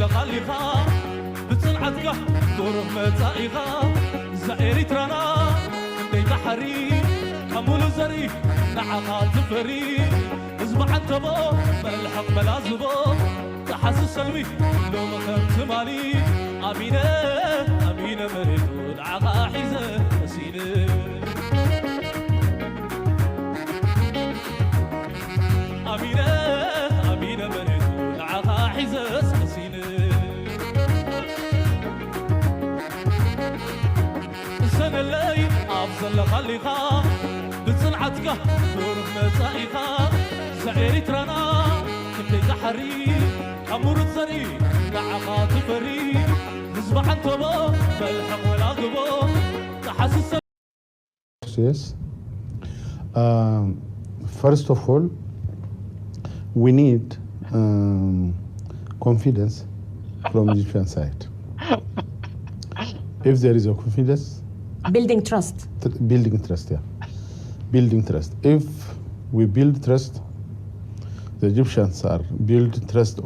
ለኻሊኻ ብጽንዓትካ ዶሮፍ መጻኢኻ እዛ ኤሪትራና እንደይ ባሕሪ ካብ ሙሉ ዘርኢ ንዓኻ ትፈሪ ህዝቢ ዓንተቦ መልሕቕ መላዝቦ ተሓስብ ሰልሚ ሎሚ ከም ትማሊ ኣሚነ ኣሚነ መሬቱ ንዓኻ ሒዘ መሲነ ኣሚነ ኣሚነ መሬቱ ንዓኻ ሒዘ መሲነ እሰነለይ ኣብ ዘለኻሊኻ ብጽንዓትካ ዶርፍ መጻኢኻ እዛ ኤሪትራና ክንደይ ዛሕሪ ካብ ሙሩት ዘርኢ ንዓኻ ትፈሪ ህዝቢ ዓንተቦ መልሕቕ መላግቦ ተሓስሰ Yes. Um, first of all, we need um, confidence from Egyptian side. If there is a confidence, building trust. Tr- building trust, yeah, building trust. If we build trust, the Egyptians are build trust.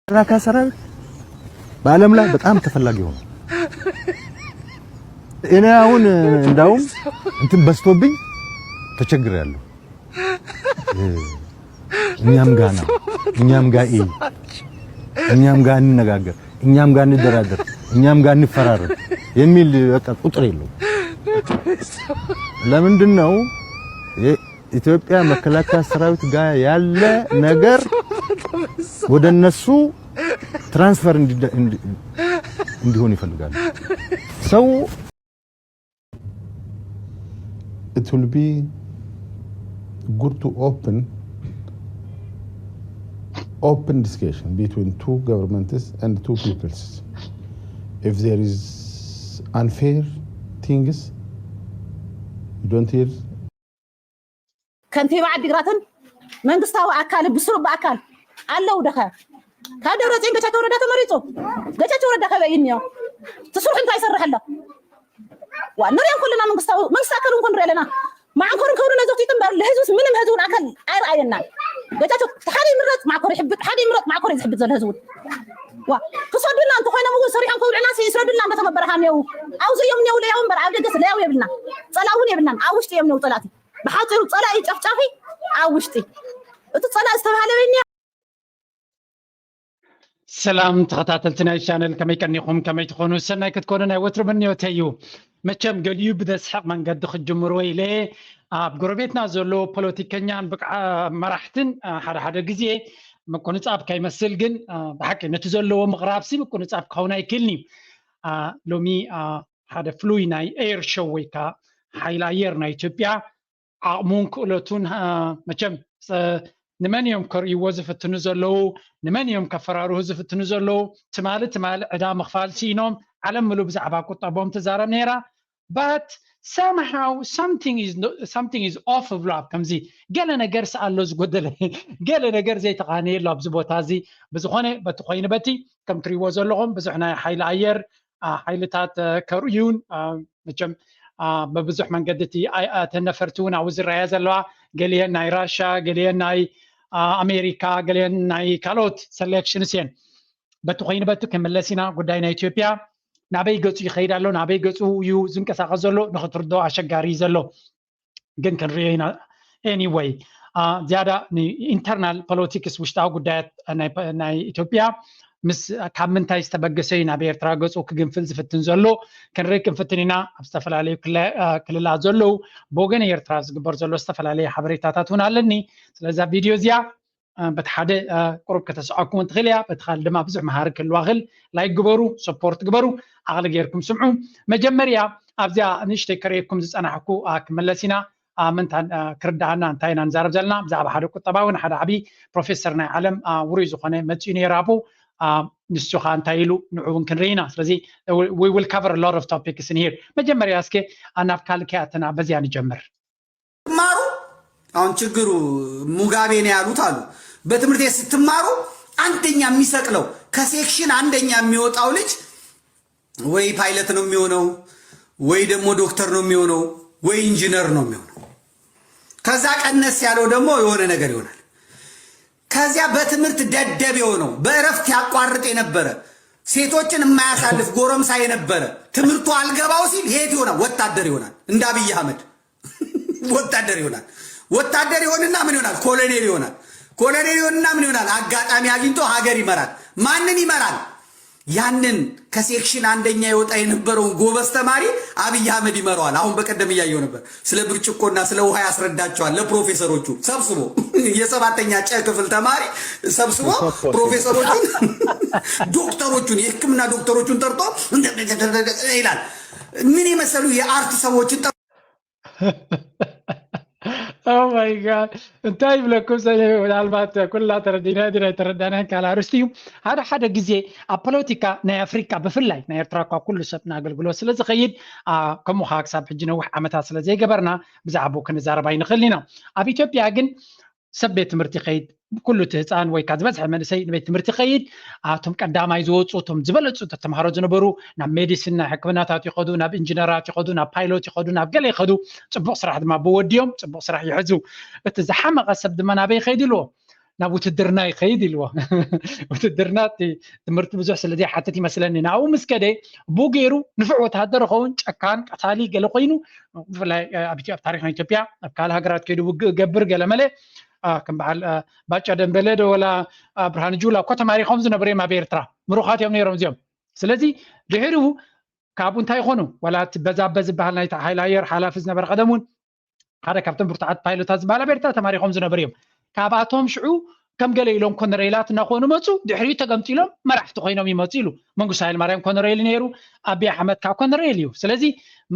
መከላከያ ሰራዊት በዓለም ላይ በጣም ተፈላጊ ሆነ። እኔ አሁን እንዳውም እንትን በዝቶብኝ ተቸግሬያለሁ። እኛም ጋ ና፣ እኛም ጋ ኢ፣ እኛም ጋ እንነጋገር፣ እኛም ጋ እንደራደር፣ እኛም ጋ እንፈራረም የሚል በቃ ቁጥር የለውም። ለምንድን ነው የኢትዮጵያ መከላከያ ሰራዊት ጋር ያለ ነገር ወደ እነሱ ትራንስፈር እንዲሆን ይፈልጋሉ። ሰው It will be good to open open discussion between two governments and two peoples. If there is unfair things, you don't hear ከንቲባ ዓዲግራትን መንግስታዊ ኣካል ብስሩ ብኣካል ኣለዉ ደኸ ካብ ደብረፅዮን ገቻቸው ረዳ ተመሪፁ ገቻቸው ረዳ ከበይ እኒዮ ትስርሑ እንታይ ይሰርሕ ኣሎ ዋ ንሪኦም ኩልና መንግስታዊ መንግስቲ ኣካል እውን ንሪኢ ኣለና ማዕኮር ከብሉ ነዘብቲት እምበር ለህዝብስ ምንም ህዝብን ኣካል ኣይረኣየናን ገቻቸው ሓደ ይምረፅ ማዕኮር ይሕብጥ ሓደ ይምረፅ ማዕኮር እዩ ዝሕብጥ ዘሎ ህዝቡ ዋ ክሰዱልና እንተኮይኖም እውን ሰሪሖም ከብልዕና ይስረዱልና እንዳተመበረካ እኒው ኣብዚ እዮም እኒው ለያው እምበር ኣብ ደገስ ለያው የብልና ፀላ እውን የብልናን ኣብ ውሽጢ እዮም እኒው ፀላእቲ ብሓፂሩ ፀላኢ ጨፍጫፊ ኣብ ውሽጢ እቲ ፀላኢ ዝተባሃለ በይኒ ሰላም ተኸታተልቲ ናይ ቻነል ከመይ ቀኒኹም ከመይ ትኾኑ ሰናይ ክትኮኑ ናይ ወትሩ ምንዮተይ እዩ መቸም ገሊዩ ብደስሕቕ መንገዲ ክጅምርዎ ኢለ ኣብ ጎረቤትና ዘሎ ፖለቲከኛን ብቅዓ መራሕትን ሓደ ሓደ ግዜ ምቁንጻብ ከይመስል ግን ብሓቂ ነቲ ዘለዎ ምቕራብሲ ምቁንጻብ ክኸውን ኣይክእልን እዩ ሎሚ ሓደ ፍሉይ ናይ ኤር ሾው ወይ ከዓ ሓይሊ ኣየር ናይ ኢትዮጵያ ዓቕሙን ክእለቱን መቸም ንመን እዮም ከርእይዎ ዝፍትኑ ዘለዉ ንመን እዮም ከፈራርሁ ዝፍትኑ ዘለዉ ትማሊ ትማሊ ዕዳ ምኽፋል ስኢኖም ዓለም ምሉ ብዛዕባ ቁጠቦም ትዛረብ ነይራ but somehow something is something is off ብሎ ኣብ ከምዚ ገለ ነገር ስኣሎ ዝጎደለ ገለ ነገር ዘይተቃነየ ኣሎ ኣብዚ ቦታ እዚ ብዝኾነ በቲ ኮይኑ በቲ ከም ትሪዎ ዘለኹም ብዙሕ ናይ ሓይሊ ኣየር ሓይልታት ከርእዩን መቸም ብብዙሕ መንገዲ እቲ ተነፈርቲ እውን ኣብኡ ዝረኣያ ዘለዋ ገሊአን ናይ ራሻ ገሊአን ናይ ኣሜሪካ ገሊአን ናይ ካልኦት ሰሌክሽንስ እየን በቲ ኮይኑ በቲ ክምለስ ኢና ጉዳይ ናይ ኢትዮጵያ ናበይ ገፁ ይኸይድ ኣሎ ናበይ ገፁ እዩ ዝንቀሳቀስ ዘሎ ንክትርዶ ኣሸጋሪ እዩ ዘሎ ግን ክንሪኦ ኢና anyway ዝያዳ ኢንተርናል ፖለቲክስ ውሽጣዊ ጉዳያት ናይ ኢትዮጵያ ምስ ካብ ምንታይ ዝተበገሰ እዩ ናብ ኤርትራ ገፁ ክግንፍል ዝፍትን ዘሎ ክንርኢ ክንፍትን ኢና ኣብ ዝተፈላለዩ ክልላት ዘለዉ ብወገን ኤርትራ ዝግበር ዘሎ ዝተፈላለዩ ሓበሬታታት እውን ኣለኒ ስለዛ ቪድዮ እዚኣ በቲ ሓደ ቁሩብ ከተስዐኩም እንትኽእል እያ በቲ ካልእ ድማ ብዙሕ መሃሪ ክህልዋ ክእል ላይክ ግበሩ ሰፖርት ግበሩ ዓቕሊ ገይርኩም ስምዑ መጀመርያ ኣብዚኣ ንእሽተይ ከርእየኩም ዝፀናሕኩ ክመለስ ኢና ምንታ ክርዳኣና እንታይ ኢና ንዛረብ ዘለና ብዛዕባ ሓደ ቁጠባዊ ንሓደ ዓብዪ ፕሮፌሰር ናይ ዓለም ውሩይ ዝኾነ መፅኡ ነይሩ ኣብኡ ንሱ ከዓ እንታይ ኢሉ ንዑ እውን ክንርኢ ኢና ስለዚ we will cover a lot of topics in here መጀመርያ እስከ ናብ ካልእ ከይኣተና በዚያ ንጀምር ትማሩ አሁን ችግሩ ሙጋቤ ነው ያሉት አሉ በትምህርት ቤት ስትማሩ አንደኛ የሚሰቅለው ከሴክሽን አንደኛ የሚወጣው ልጅ ወይ ፓይለት ነው የሚሆነው ወይ ደግሞ ዶክተር ነው የሚሆነው ወይ ኢንጂነር ነው የሚሆነው ከዛ ቀነስ ያለው ደግሞ የሆነ ነገር ይሆናል ከዚያ በትምህርት ደደብ የሆነው፣ በእረፍት ያቋርጥ የነበረ፣ ሴቶችን የማያሳልፍ ጎረምሳ የነበረ፣ ትምህርቱ አልገባው ሲል ሄት ይሆናል፣ ወታደር ይሆናል። እንደ አብይ አህመድ ወታደር ይሆናል። ወታደር ይሆንና ምን ይሆናል? ኮሎኔል ይሆናል። ኮሎኔል ይሆንና ምን ይሆናል? አጋጣሚ አግኝቶ ሀገር ይመራል። ማንን ይመራል? ያንን ከሴክሽን አንደኛ የወጣ የነበረውን ጎበዝ ተማሪ አብይ አህመድ ይመራዋል። አሁን በቀደም እያየው ነበር። ስለ ብርጭቆና ስለ ውሃ ያስረዳቸዋል ለፕሮፌሰሮቹ ሰብስቦ። የሰባተኛ ጨ ክፍል ተማሪ ሰብስቦ ፕሮፌሰሮቹን፣ ዶክተሮቹን፣ የህክምና ዶክተሮቹን ጠርቶ ይላል። ምን የመሰሉ የአርት ሰዎችን ጠርቶ Oh my God። እንታይ ይብለኩም ሰ ምናልባት ኩላ ተረዲና ዲና የተረዳናን ካልኣርስቲ እዩ። ሓደ ሓደ ግዜ ኣብ ፖለቲካ ናይ ኣፍሪካ ብፍላይ ናይ ኤርትራ እኳ ኩሉ ሰብ ንኣገልግሎት ስለ ዝኸይድ ከምኡ ከዓ ክሳብ ሕጂ ነዊሕ ዓመታት ስለ ዘይገበርና ብዛዕባኡ ክንዛረብ ኣይንኽእል ኢና። ኣብ ኢትዮጵያ ግን ሰብ ቤት ትምህርቲ ይኸይድ፣ ኩሉ እቲ ህፃን ወይ ከዓ ዝበዝሐ መንእሰይ ንቤት ትምህርቲ ይኸይድ። ኣቶም ቀዳማይ ዝወፁ እቶም ዝበለፁ ተምሃሮ ዝነበሩ ናብ ሜዲሲን ናይ ሕክምናታት ይኸዱ፣ ናብ ኢንጂነራት ይኸዱ፣ ናብ ፓይሎት ይኸዱ፣ ናብ ገለ ይኸዱ። ፅቡቕ ስራሕ ድማ ብወዲዮም ፅቡቕ ስራሕ ይሕዙ። እቲ ዝሓመቐ ሰብ ድማ ናበይ ይኸይድ ኢልዎ? ናብ ውትድርና ይኸይድ ኢልዎ። ውትድርና እቲ ትምህርቲ ብዙሕ ስለ ዘይሓትት ይመስለኒ ናብኡ ምስ ከደ ብኡ ገይሩ ንፉዕ ወታደር ይኸውን፣ ጨካን ቀታሊ ገለ ኮይኑ ብፍላይ ኣብ ኢትዮ- ኣብ ታሪክ ናይ ኢትዮጵያ ኣብ ካልእ ሃገራት ከይዱ ውግእ ገብር ገለ መለ ከም በዓል ባጫ ደንበለ ዶ ወላ ብርሃን ጁላ እኮ ተማሪኾም ዝነበሩ እዮም ኣብ ኤርትራ ምሩኻት እዮም ነይሮም እዚኦም። ስለዚ ድሕሪኡ ካብኡ እንታይ ይኾኑ? ወላ እቲ በዛበ ዝበሃል ናይ ሃይል ኣየር ሓላፊ ዝነበረ ቀደም እውን ሓደ ካብቶም ብርቱዓት ፓይሎታት ዝበሃል ኣብ ኤርትራ ተማሪኾም ዝነበሩ እዮም። ካብኣቶም ሽዑ ከም ገለ ኢሎም ኮነሬላት እናኾኑ መፁ። ድሕሪኡ ተገምጢሎም መራሕቲ ኮይኖም ይመፁ ኢሉ መንግስቱ ሃይለማርያም ኮነሬል ነይሩ። ኣብይ ኣሕመድ ከዓ ኮነሬል እዩ። ስለዚ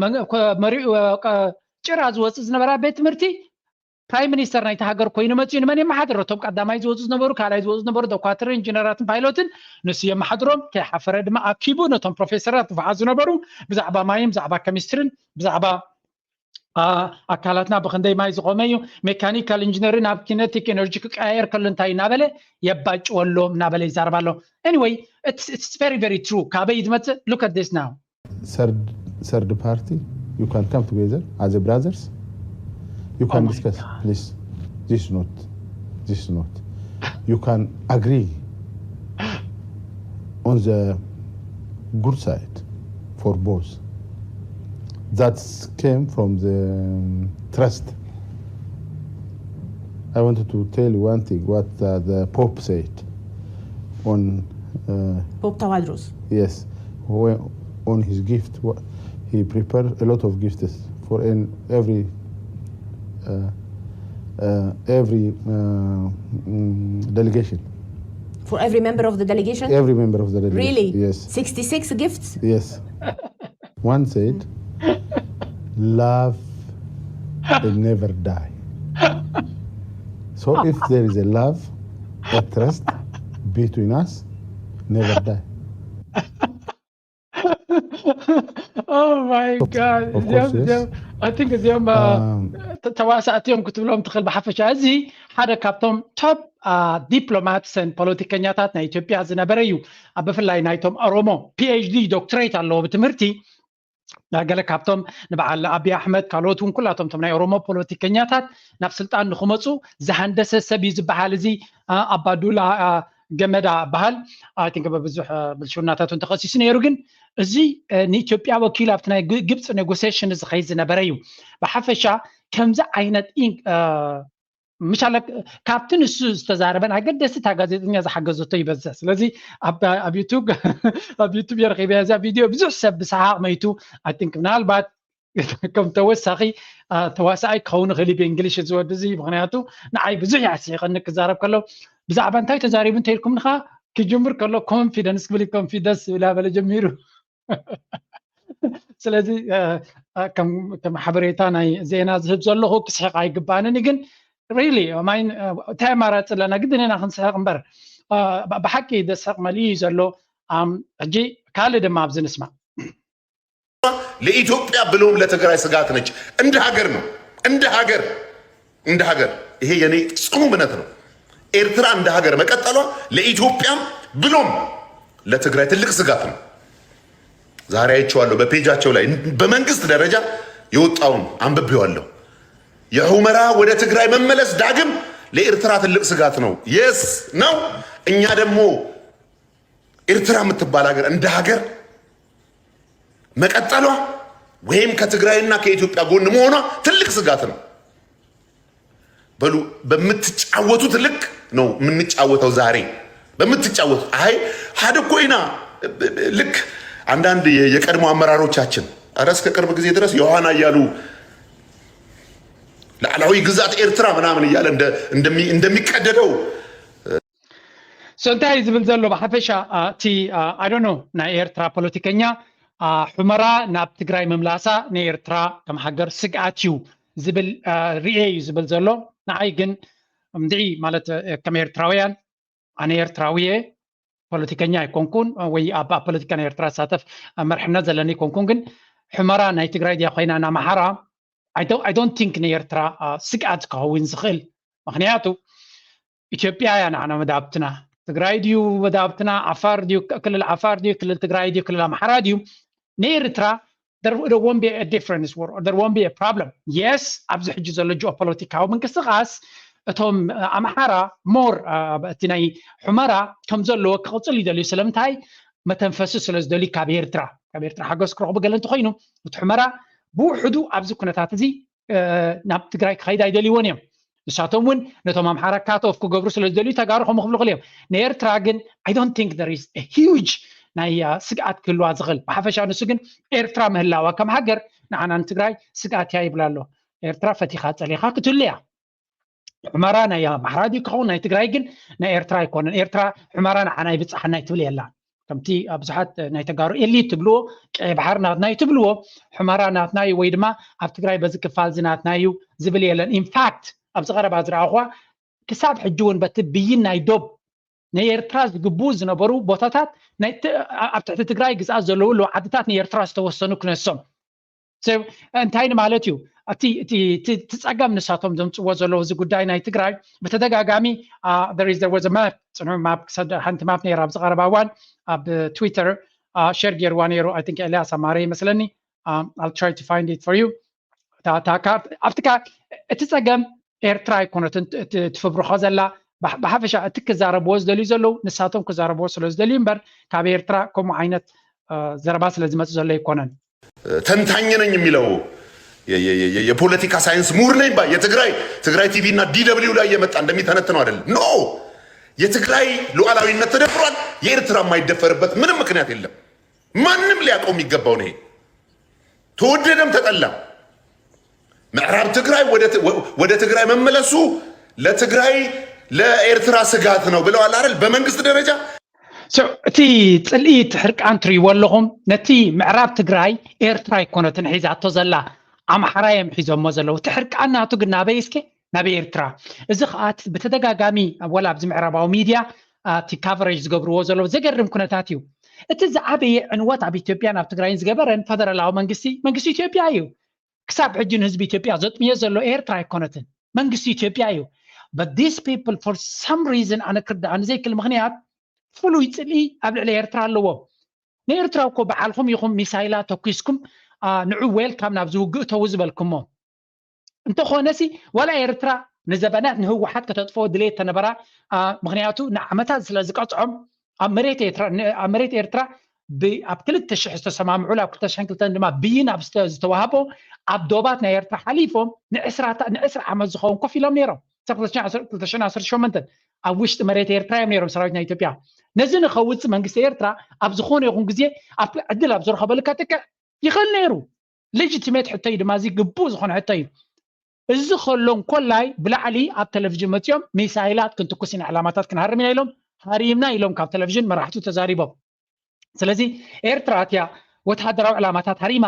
መ- ኮ- መሪኡ ቀ- ጭራ ዝወፅእ ዝነበረ ኣብ ቤት ትምህርቲ ፕራይም ሚኒስተር ናይቲ ሃገር ኮይኑ መፅኡ ንመን የመሓድሮ? እቶም ቀዳማይ ዝወፁ ዝነበሩ፣ ካልኣይ ዝወፁ ዝነበሩ ዶኳትርን ኢንጂነራትን ፓይሎትን ንሱ የመሓድሮም። ከይሓፈረ ድማ ኣኪቡ ነቶም ፕሮፌሰራት ዝወዓዙ ነበሩ ብዛዕባ ማይን ብዛዕባ ኬሚስትሪን ብዛዕባ ኣካላትና ብክንደይ ማይ ዝቆመ እዩ፣ ሜካኒካል ኢንጂነሪን ናብ ኪነቲክ ኤነርጂ ክቀያየር ከሎ እንታይ እናበለ የባጭወሎም እናበለ ይዛረብ ኣሎ። Anyway, it's very very true። ካበይ ዝመፅእ? Look at this now። Third third party, you can come together as a brothers, you can discuss, please. This is not this is not you can agree on the good side for both. That came from the um, trust. I wanted to tell you one thing what uh, the Pope said on uh, Pope Tawadros. Yes, when, on his gift, he prepared a lot of gifts for in every uh, uh, every uh, mm, delegation. For every member of the delegation? Every member of the delegation. Really? Yes. sixty-six gifts? Yes. One said, "Love will never die." So if there is a love, a trust between us, never die. Oh my God። Of course, yes. I think እዚኦም Um, ተዋሳእቲ እዮም ክትብሎም ትኽእል። ብሓፈሻ እዚ ሓደ ካብቶም ቶፕ ዲፕሎማትስን ፖለቲከኛታት ናይ ኢትዮጵያ ዝነበረ እዩ። ኣብ ብፍላይ ናይቶም ኦሮሞ ፒኤችዲ ዶክትሬት ኣለዎ ብትምህርቲ። ገለ ካብቶም ንበዓል ኣብይ ኣሕመድ ካልኦት እውን ኩላቶም እቶም ናይ ኦሮሞ ፖለቲከኛታት ናብ ስልጣን ንክመፁ ዝሃንደሰ ሰብ እዩ ዝበሃል። እዚ ኣባዱላ ገመዳ በሃል። I think በብዙሕ ብልሽውናታት እውን ተኸሲሱ ነይሩ። ግን እዚ ንኢትዮጵያ ወኪሉ ኣብቲ ናይ ግብፂ ኔጎሲሽን ዝኸይድ ዝነበረ እዩ። ብሓፈሻ ከምዚ ዓይነት ምሻለ ካብቲ ንሱ ዝተዛረበን ኣገደስቲ እታ ጋዜጠኛ ዝሓገዘቶ ይበዝሕ። ስለዚ ኣብ ዩቱብ ኣብ ዩቱብ የረኺበያ እዛ ቪድዮ ብዙሕ ሰብ ብሰሓቕ መይቱ። I think ምናልባት ከም ተወሳኺ ተዋሳኣይ ክኸውን ይኽእል እዩ ብእንግሊሽ እዚ ወዲ እዚ። ምክንያቱ ንዓይ ብዙሕ እያ ስሒቐኒ ክዛረብ ከሎ። ብዛዕባ እንታይ ተዛሪቡ እንተኢልኩም ንኻ ክጅምር ከሎ ኮንፊደንስ ክብል ኮንፊደንስ ብላ በለ ጀሚሩ። ስለዚ ከም ሓበሬታ ናይ ዜና ዝህብ ዘለኹ ክስሕቕ ኣይግባእንን። ግን ሪሊ ማይን እንታይ ኣማራፂ ኣለና? ግድን ኢና ክንስሕቕ እምበር ብሓቂ ዘስሕቕ መሊኡ እዩ ዘሎ። ሕጂ ካልእ ድማ ኣብዚ ንስማዕ። ለኢትዮጵያ ብሎም ለትግራይ ስጋት ነች። እንደ ሀገር ነው እንደ ሀገር እንደ ሀገር ይሄ የኔ ጽኑ እምነት ነው። ኤርትራ እንደ ሀገር መቀጠሏ ለኢትዮጵያም ብሎም ለትግራይ ትልቅ ስጋት ነው። ዛሬ አይቼዋለሁ በፔጃቸው ላይ በመንግስት ደረጃ የወጣውን አንብቤዋለሁ። የሁመራ ወደ ትግራይ መመለስ ዳግም ለኤርትራ ትልቅ ስጋት ነው። የስ ነው። እኛ ደግሞ ኤርትራ የምትባል ሀገር እንደ ሀገር መቀጠሏ ወይም ከትግራይና ከኢትዮጵያ ጎን መሆኗ ትልቅ ስጋት ነው። በሉ በምትጫወቱት ልክ ነው የምንጫወተው። ዛሬ በምትጫወቱት አይ ሓደ ኮይና ልክ አንዳንድ የቀድሞ አመራሮቻችን ኧረ እስከ ቅርብ ጊዜ ድረስ ዮሐና እያሉ ላዕላዊ ግዛት ኤርትራ ምናምን እያለ እንደሚቀደደው so እንታይ ዝብል ዘሎ ብሓፈሻ እቲ I don't know ናይ ኤርትራ ፖለቲከኛ ሑመራ ናብ ትግራይ ምምላሳ ንኤርትራ ከም ሃገር ስግኣት እዩ ዝብል ርእየ እዩ ዝብል ዘሎ። ንዓይ ግን እንድዒ ማለት ከም ኤርትራውያን ኣነ ኤርትራዊ እየ፣ ፖለቲከኛ ኣይኮንኩን ወይ ኣብ ፖለቲካ ናይ ኤርትራ ዝሳተፍ መርሕነት ዘለኒ ኣይኮንኩን፣ ግን ሑመራ ናይ ትግራይ ድያ ኮይና ንኣምሓራ I don't think ንኤርትራ ስግኣት ክኸውን ዝኽእል። ምክንያቱ ኢትዮጵያ እያ ንዓና መዳብትና። ትግራይ ድዩ መዳብትና? ዓፋር ድዩ? ክልል ዓፋር ድዩ? ክልል ትግራይ ድዩ? ክልል ኣምሓራ ድዩ? ንኤርትራ there won't be a difference or there won't be a problem. Yes ኣብዚ ሕጂ ዘሎ ጂኦፖለቲካዊ ምንቅስቃስ እቶም ኣምሓራ more እቲ ናይ ሑመራ ከም ዘለዎ ክቕፅል ይደልዩ። ስለምንታይ? መተንፈሲ ስለ ዝደልዩ ካብ ኤርትራ ካብ ኤርትራ ሓገዝ ክረኽቡ ገለ እንተኮይኑ እቲ ሑመራ ብውሕዱ ኣብዚ ኩነታት እዚ ናብ ትግራይ ክኸይድ ኣይደልይዎን እዮም። ንሳቶም እውን ነቶም ኣምሓራ cut off ክገብሩ ስለ ዝደልዩ ተጋሩ ከምኡ ክብሉ ክእል እዮም። ንኤርትራ ግን I don't think there is a huge ናይ ስግኣት ክህልዋ ዝኽእል። ብሓፈሻ ንሱ ግን ኤርትራ ምህላዋ ከም ሃገር ንዓና ንትግራይ ስግኣት እያ ይብል ኣሎ። ኤርትራ ፈቲኻ ጸሊኻ ክትህሉ እያ። ሑመራ ናይ ኣምሓራ ድዩ ክኸውን ናይ ትግራይ ግን ናይ ኤርትራ ኣይኮነን። ኤርትራ ሑመራ ንዓና ይብጽሓና ኣይትብል የላን። ከምቲ ብዙሓት ናይ ተጋሩ elite ትብልዎ ቀይ ባሕሪ ናትና እዩ ትብልዎ ሑመራ ናትና እዩ ወይ ድማ ኣብ ትግራይ በዚ ክፋል እዚ ናትና እዩ ዝብል የለን። In fact ኣብዚ ቀረባ ዝረኣኹዋ ክሳብ ሕጂ እውን በቲ ብይን ናይ ዶብ ናይ ኤርትራ ዝግብኡ ዝነበሩ ቦታታት ኣብ ትሕቲ ትግራይ ግዝኣት ዘለዉ ኣለዉ ዓድታት ንኤርትራ ዝተወሰኑ ክነሶም እንታይ ማለት እዩ? እቲ ጸገም ንሳቶም ዘምፅዎ ዘለዉ እዚ ጉዳይ ናይ ትግራይ ብተደጋጋሚ there was a map ፅኑዕ map ሓንቲ map ነይራ ኣብዚ ቀረባ እዋን ኣብ ትዊተር share ገይርዋ ነይሩ። I think ኤልያስ ኣማረ ይመስለኒ። I'll try to find it for you። ኣብቲ እቲ ጸገም ኤርትራ ኣይኮነትን ትፍብርኾ ዘላ። ብሓፈሻ እቲ ክዛረብዎ ዝደልዩ ዘለዉ ንሳቶም ክዛረብዎ ስለ ዝደልዩ እምበር ካብ ኤርትራ ከምኡ ዓይነት ዘረባ ስለ ዝመፅ ዘሎ ኣይኮነን። ተንታኝ ነኝ የሚለው የፖለቲካ ሳይንስ ምሁር ነኝ ባይ የትግራይ ትግራይ ቲቪ እና ዲ ደብሊው ላይ እየመጣ እንደሚተነትነው አይደለም። No የትግራይ ሉዓላዊነት ተደፍሯል። የኤርትራ የማይደፈርበት ምንም ምክንያት የለም። ማንም ሊያውቀው የሚገባው ነው። ተወደደም ተጠላም ምዕራብ ትግራይ ወደ ትግራይ መመለሱ ለትግራይ ለኤርትራ ስጋት ነው ብለዋል አይደል? በመንግስት ደረጃ እቲ ጽልኢ እቲ ሕርቃን ትርእይዎ ኣለኹም። ነቲ ምዕራብ ትግራይ ኤርትራ ኣይኮነትን ሒዛቶ ዘላ ኣምሓራ እዮም ሒዞሞ ዘለዉ። እቲ ሕርቃን ናቱ ግን ናበይ እስከ ናበይ ኤርትራ። እዚ ከዓ ብተደጋጋሚ ወላ ኣብዚ ምዕራባዊ ሚድያ እቲ coverage ዝገብርዎ ዘለዉ ዘገርም ኩነታት እዩ። እቲ ዝዓበየ ዕንወት ኣብ ኢትዮጵያን ኣብ ትግራይን ዝገበረን ፈደራላዊ መንግስቲ መንግስቲ ኢትዮጵያ እዩ። ክሳብ ሕጂ ንህዝቢ ኢትዮጵያ ዘጥምዮ ዘሎ ኤርትራ ኣይኮነትን መንግስቲ ኢትዮጵያ እዩ። But these people for some reason ኣነ ክርዳኣኒ ዘይክእል ምክንያት ፍሉይ ፅልኢ ኣብ ልዕሊ ኤርትራ ኣለዎም። ንኤርትራ እኮ በዓልኩም ኢኹም ሚሳይላ ተኩስኩም ንዑ welcome ናብዚ ውግእ ተዉ ዝበልኩሞ። እንተኾነሲ ዋላ ኤርትራ ንዘበናት ንህወሓት ከተጥፍኦ ድሌት ተነበራ። ምክንያቱ ንዓመታት ስለ ዝቀፅዖም ኣብ መሬት ኤርትራ ኣብ ክልተ ሽሕ ዝተሰማምዑሉ ኣብ ክልተ ሽሕን ክልተን ድማ ብይን ኣብ ዝተዋህቦ ኣብ ዶባት ናይ ኤርትራ ሓሊፎም ንዕስራ ዓመት ዝኸውን ኮፍ ኢሎም ነይሮም። ክልተ ሽሕን ዓሰርተ ሸሞንተን ኣብ ውሽጢ መሬት ኤርትራ እዮም ነይሮም ሰራዊት ናይ ኢትዮጵያ። ነዚ ንኸውፅእ መንግስቲ ኤርትራ ኣብ ዝኾነ ይኹን ግዜ ኣብ ዕድል ኣብ ዝረኸበሉ ከጥቅዕ ይኽእል ነይሩ። Legitimate ሕቶ እዩ ድማ እዚ ግቡእ ዝኾነ ሕቶ እዩ። እዚ ከሎ እንኮላይ ብላዕሊ ኣብ ቴሌቪዥን መፂኦም ሚሳይላት ክንትኩስ ኢና ዕላማታት ክንሃርም ኢና ኢሎም ሃሪምና ኢሎም ካብ ቴሌቪዥን መራሕቱ ተዛሪቦም። ስለዚ ኤርትራ እቲያ ወተሃደራዊ ዕላማታት ሃሪማ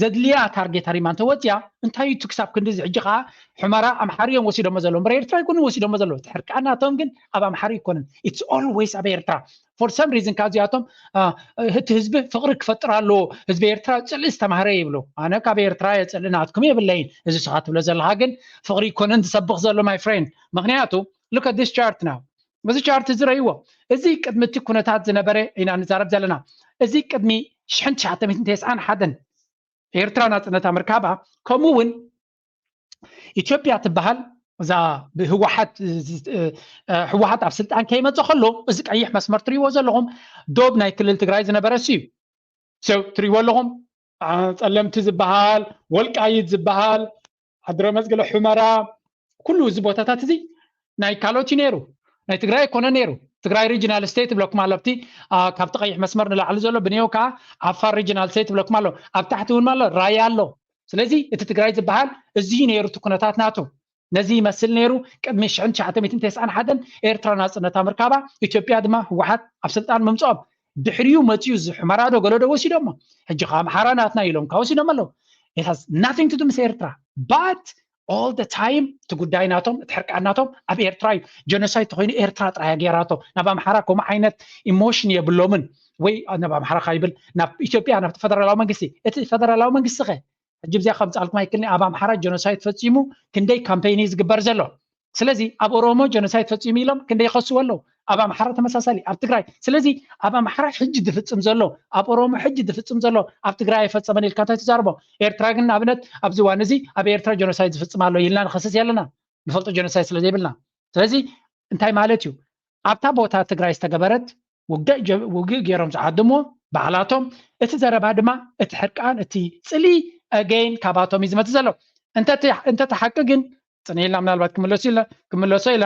ዘድልያ ታርጌት ሃሪማ እንተወፅያ እንታይ እዩ ክሳብ ክንዲ እዚ ሕጂ ከዓ ሕመራ ኣምሓሪ እዮም ወሲዶሞ ዘለዉ እምበር ኤርትራ ኣይኮኑን ወሲዶሞ ዘለዉ። እቲ ሕርቃን ናቶም ግን ኣብ ኣምሓሪ ኣይኮነን። It's always ኣብ ኤርትራ for some reason ካብዚኣቶም እቲ ህዝቢ ፍቕሪ ክፈጥር ኣለዎ። ህዝቢ ኤርትራ ፅልኢ ዝተማህረ ይብሉ። ኣነ ካብ ኤርትራ እየ ፅልኢ ናትኩም የብለይን። እዚ ስኻ ትብሎ ዘለኻ ግን ፍቕሪ ኣይኮነን ዝሰብኽ ዘሎ my friend። ምክንያቱ look at this chart now። እዚ ቻርት እዚ ረእይዎ። እዚ ቅድሚ እቲ ኩነታት ዝነበረ ኢና ንዛረብ ዘለና። እዚ ቅድሚ ሽሕን ትሽዓተ ሚእትን ተስዓን ሓደን ኤርትራ ናፅነታ ምርካባ ከምኡ እውን ኢትዮጵያ ትበሃል እዛ ብህወሓት ህወሓት ኣብ ስልጣን ከይመፀ ከሎ እዚ ቀይሕ መስመር ትሪእዎ ዘለኹም ዶብ ናይ ክልል ትግራይ ዝነበረ እዩ። ትሪእዎ ኣለኹም። ፀለምቲ ዝበሃል፣ ወልቃይት ዝበሃል፣ ዓድረመፅ፣ ገለ ሑመራ፣ ኩሉ እዚ ቦታታት እዚ ናይ ካልኦት እዩ ነይሩ። ናይ ትግራይ ኣይኮነ ነይሩ። ትግራይ ሪጂናል ስቴት ይብለኩም ኣሎ ኣብቲ ካብቲ ቀይሕ መስመር ንላዕሊ ዘሎ ብንየው ከዓ ዓፋር ሪጂናል ስቴት ይብለኩም ኣሎ። ኣብ ታሕቲ እውን ኣሎ ራያ ኣሎ። ስለዚ እቲ ትግራይ ዝበሃል እዚ ነይሩ እቲ ኩነታት ናቱ። ነዚ ይመስል ነይሩ። ቅድሚ ሽሕን ትሽዓተ ሚእትን ተስዓን ሓደን ኤርትራ ናፅነታ ምርካባ፣ ኢትዮጵያ ድማ ህወሓት ኣብ ስልጣን ምምፅኦም ድሕሪኡ መፅዩ እዚ ሑመራ ዶ ገለ ዶ ወሲዶሞ። ሕጂ ከዓ ኣምሓራ ናትና ኢሎም ከዓ ወሲዶም ኣለዉ። It has nothing to do ምስ ኤርትራ but all the time እቲ ጉዳይ ናቶም እቲ ሕርቃን ናቶም ኣብ ኤርትራ እዩ። ጀኖሳይድ ተኮይኑ ኤርትራ ጥራያ ገይራቶ። ናብ ኣምሓራ ከምኡ ዓይነት ኢሞሽን የብሎምን። ወይ ናብ ኣምሓራ ካይብል ናብ ኢትዮጵያ ናብቲ ፈደራላዊ መንግስቲ፣ እቲ ፈደራላዊ መንግስቲ ከ ሕጂ ብዚኣ ከምፃልኩም ኣይክልኒ። ኣብ ኣምሓራ ጀኖሳይድ ፈፂሙ ክንደይ ካምፔይን እዩ ዝግበር ዘሎ። ስለዚ ኣብ ኦሮሞ ጀኖሳይድ ፈፂሙ ኢሎም ክንደይ ይኸስዎ ኣለዉ። ኣብ ኣምሓራ ተመሳሳሊ፣ ኣብ ትግራይ። ስለዚ ኣብ ኣምሓራ ሕጂ ዝፍፅም ዘሎ፣ ኣብ ኦሮሞ ሕጂ ዝፍፅም ዘሎ ኣብ ትግራይ ኣይፈፀመን ኢልካ እንታይ ትዛርቦ? ኤርትራ ግን ንኣብነት ኣብዚ እዋን እዚ ኣብ ኤርትራ ጀኖሳይድ ዝፍፅም ኣሎ ኢልና ንኸስስ የለና፣ ንፈልጦ ጀኖሳይድ ስለ ዘይብልና። ስለዚ እንታይ ማለት እዩ? ኣብታ ቦታ ትግራይ ዝተገበረት ውግእ ገይሮም ዝዓድምዎ ባዕላቶም። እቲ ዘረባ ድማ እቲ ሕርቃን እቲ ፅሊ ኣገይን ካባቶም እዩ ዝመፅእ ዘሎ። እንተቲ ሓቂ ግን ፅን ኢልና ምናልባት ክምለሱ ኢለ ክምለሶ ኢለ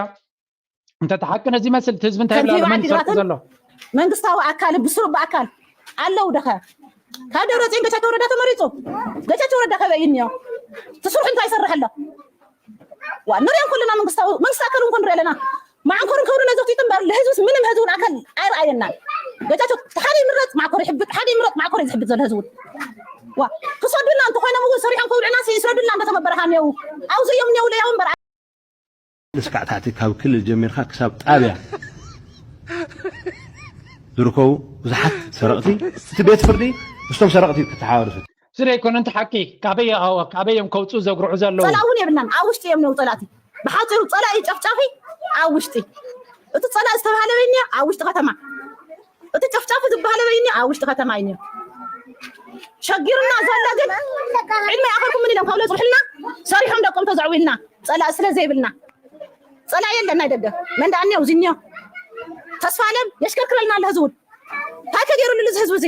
እንተቲ ሓቂ ነዚ ይመስል እቲ ህዝቢ እንታይ ይብላ ከንቲባ ኣሎ? መን ይሰርቁ ዓዲግራትን ዘሎ? መንግስታዊ ኣካል ብስሩ ብኣካል ኣለዉ ደኸ ካብ ደብረፅዮን ገቻቸው ረዳ ተመሪፁ ገቻቸው ረዳ ከበይ እኒዮ ትስርሑ እንታይ ይሰርሕ ኣሎ ዋ ንሪኦም ኩልና መንግስታዊ መንግስቲ ኣካል እውን ንሪኢ ኣለና መዓንኮርን ከብዱ ነዘውቲቱ እምበር ለህዝብስ ምንም ህዝብን ኣካል ኣይረኣየናን ገቻቸው ሓደ ይምረፅ ማዕኮር ይሕብጥ ሓደ ይምረፅ ማዕኮር እዩ ዝሕብጥ ዘሎ ህዝቡ ዋ ክሰዱልና እንተኮይኖም እውን ሰሪሖም ከብልዕና ይስረዱልና እንዳተመበረካ እኒው ኣብዚ እዮም እኒው ለያው እምበር እስካዕ ታሕቲ ካብ ክልል ጀሚርካ ክሳብ ጣብያ ዝርከቡ ብዙሓት ሰረቕቲ እቲ ቤት ፍርዲ ምስቶም ሰረቕቲ ክተሓባበሩ ፈትዩ። እዚ ዘይኮነ እንተ ሓቂ ካበይ ካበይ እዮም ከውፅኡ ዘጉርዑ ዘለዉ? ፀላእ እውን የብልናን። ኣብ ውሽጢ እዮም ነው ፀላእቲ። ብሓፂሩ ፀላኢ ጨፍጫፊ ኣብ ውሽጢ እቲ ፀላእ ዝተባሃለ በይኒ ኣብ ውሽጢ ከተማ እቲ ጨፍጫፊ ዝበሃለ በይኒ ኣብ ውሽጢ ከተማ እዩ ነው። ሸጊሩና ዘሎ ግን ዕድመ ይኣኸልኩም ምን ኢሎም ካብ ለፅርሑልና ሰሪሖም ደቆም ተዘዕቡ ኢልና ፀላእ ስለ ዘይብልና ፀላእ የለን ናይ ደገ መን ደኣ እኒኦ እዚ እኒኦ ተስፋ ኣለም የሽከርክረልና ኣሎ ህዝቡ እንታይ ከገይሩሉ እዚ ህዝቢ እዚ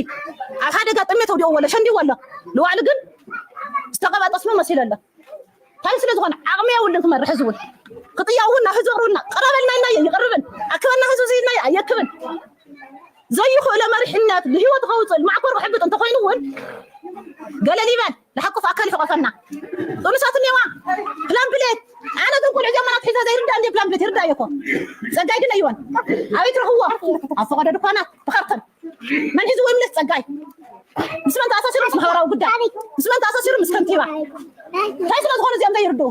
ኣብ ሓደጋ ጥሜት ወዲኦ ወለ ሸንዲ ወሎ ንባዕሉ ግን ዝተቀባጠስሞ መሲሉ ኣሎ እንታይ ስለ ዝኾነ ዓቕሚ የብሉን ክመርሕ ህዝቡ ክጥያው እውን ናብ ህዝቢ ቅርብልና ቅረበልና ኢልና ይቅርብን ኣክበና ህዝቢ እዚ ኢልና ኣየክብን ዘይኽእሎ መሪሕነት ንህይወቱ ከውፅእ ማዕኮር ክሕብጥ እንተኮይኑ እውን ገለል ይበል ንሓቁፍ ኣካል ይሕቆፈና ጥኑሳት እኒዋ ፕላምፕሌት ኣነ ግን ቆልዑ ዘመናት ሒዛ ዘይርዳእ እንዲ ፕላምፕሌት ይርዳእ እኮ ፀጋይ ግን ኣይወን ኣበይ ትረኽብዎ ኣብ ፈቐዶ ድኳናት ብካርተን መን ሒዝዎ ይምለስ ፀጋይ ምስ መን ተኣሳሲሩ ምስ ማሕበራዊ ጉዳይ ምስ መን ተኣሳሲሩ ምስ ከንቲባ እንታይ ስለ ዝኾነ እዚኦም ዘይርድኡ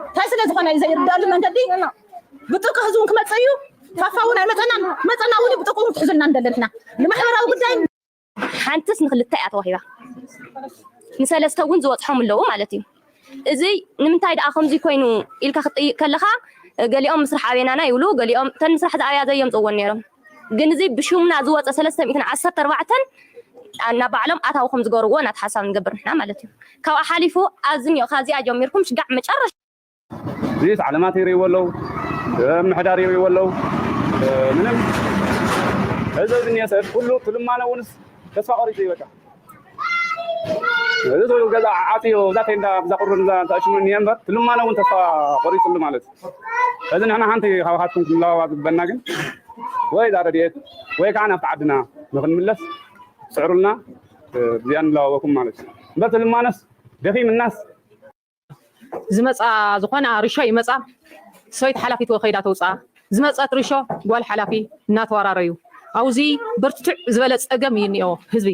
እንታይ ስለ ዝኾነ እዩ ዘይርዳሉ መንገዲ ብጥቂ ህዝቡን ክመፅእ እዩ ፋፋ እውን ኣይመፀናን መፀና እውን ብጥቂ እውን ክትሕዙልና እንደለና ንማሕበራዊ ጉዳይ ሓንትስ ንክልተ እያ ተዋሂባ ንሰለስተ እውን ዝበፅሖም ኣለዉ ማለት እዩ እዚ ንምንታይ ደኣ ከምዚ ኮይኑ ኢልካ ክትጥይቅ ከለካ ገሊኦም ምስራሕ ኣበይናና ይብሉ ገሊኦም ተን ምስራሕ ዝኣበያ ዘየምፅእዎን ነይሮም ግን እዚ ብሽምና ዝወፀ ሰለስተ ሚእትን ዓሰርተ ኣርባዕተን ናብ ባዕሎም ኣታዊ ከም ዝገብርዎ ናት ሓሳብ ንገብር ንሕና ማለት እዩ ካብኣ ሓሊፉ ኣብዚ እኒኦ ካብዚኣ ጀሚርኩም ሽጋዕ መጨረሻ እዚስ ዓለማት ይርእይዎ ኣለዉ፣ ምሕዳር ይርእይዎ ኣለዉ። ምንም እዚ ዝኒሀ ሰብ ኩሉ ትልማነ እውንስ ተስፋ ቆሪፁ እዩ በቃ። እዚ ሰብ ገዛ ዓፅዩ ኣብዛ ቴንዳ ኣብዛ ቁሩን እዛ ተኣሽሙ እኒሀ እምበር ትልማነ እውን ተስፋ ቆሪፅሉ ማለት እዩ። እዚ ንሕና ሓንቲ ካብ ሃትኩም ክንለዋዋ ዝግበና ግን ወይ እዛ ረድኤት ወይ ከዓ ናብቲ ዓድና ንክንምለስ ስዕሩልና ብዚኣ ንለዋወኩም ማለት እዩ። እምበር ትልማነስ ደኺምናስ ዝመፃ ዝኾና ርሾ ይመፃ ሰበይቲ ሓላፊት ወ ከይዳ ተውፅኣ ዝመፀት ርሾ ጓል ሓላፊ እናተወራረዩ ኣብዚ ብርትዕ ዝበለ ፀገም እዩ እኒኦ ህዝቢ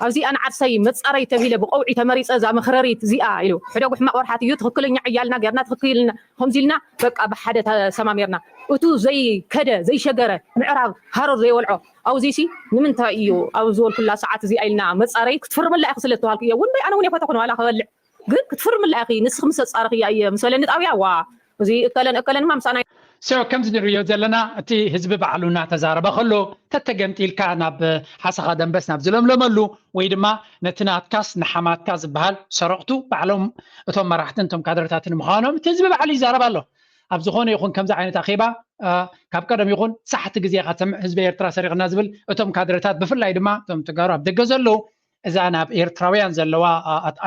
ኣብዚኣ ንዓርሰይ መፃረይ ተቢለ ብቀውዒ ተመሪፀ እዛ መክረሪት እዚኣ ኢሉ ሕደጉ ሕማቅ ወርሓት እዩ ትክክለኛ ዕያልና ጌርና ትክክል ኢልና ከምዚ ኢልና በቃ ብሓደ ተሰማሚርና እቱ ዘይከደ ዘይሸገረ ምዕራብ ሃረር ዘይወልዖ ኣብዚ ሲ ንምንታይ እዩ ኣብ ዝበልኩላ ሰዓት እዚኣ ኢልና መፃረይ ክትፍርምላ ኢኪ ስለ ዝተባልኩ እየ እውን ኣነ እውን የፈተኹን ዋላ ከበልዕ ግን ክትፍርምላ ኢኺ ንስኺ ምስ ኣፃረኽያ እየ ምስ በለኒ ጣብያ ዋ እዚ እከለን እከለንማ ምሳና So ከምዚ ንሪኦ ዘለና እቲ ህዝቢ ባዕሉ እናተዛረበ ከሎ ተተገምጢልካ ናብ ሓሰኻ ደንበስ ናብ ዝለምለመሉ ወይ ድማ ነቲ ናትካስ ንሓማትካ ዝበሃል ሰረቕቱ ባዕሎም እቶም መራሕትን እቶም ካድረታትን ምዃኖም እቲ ህዝቢ ባዕሉ ይዛረብ ኣሎ። ኣብ ዝኾነ ይኹን ከምዚ ዓይነት ኣኼባ ካብ ቀደም ይኹን ሳሕቲ ግዜ ኢኻ ትሰምዕ ህዝቢ ኤርትራ ሰሪቕና ዝብል እቶም ካድረታት ብፍላይ ድማ እቶም ተጋሩ ኣብ ደገ ዘለዉ እዛ ናብ ኤርትራውያን ዘለዋ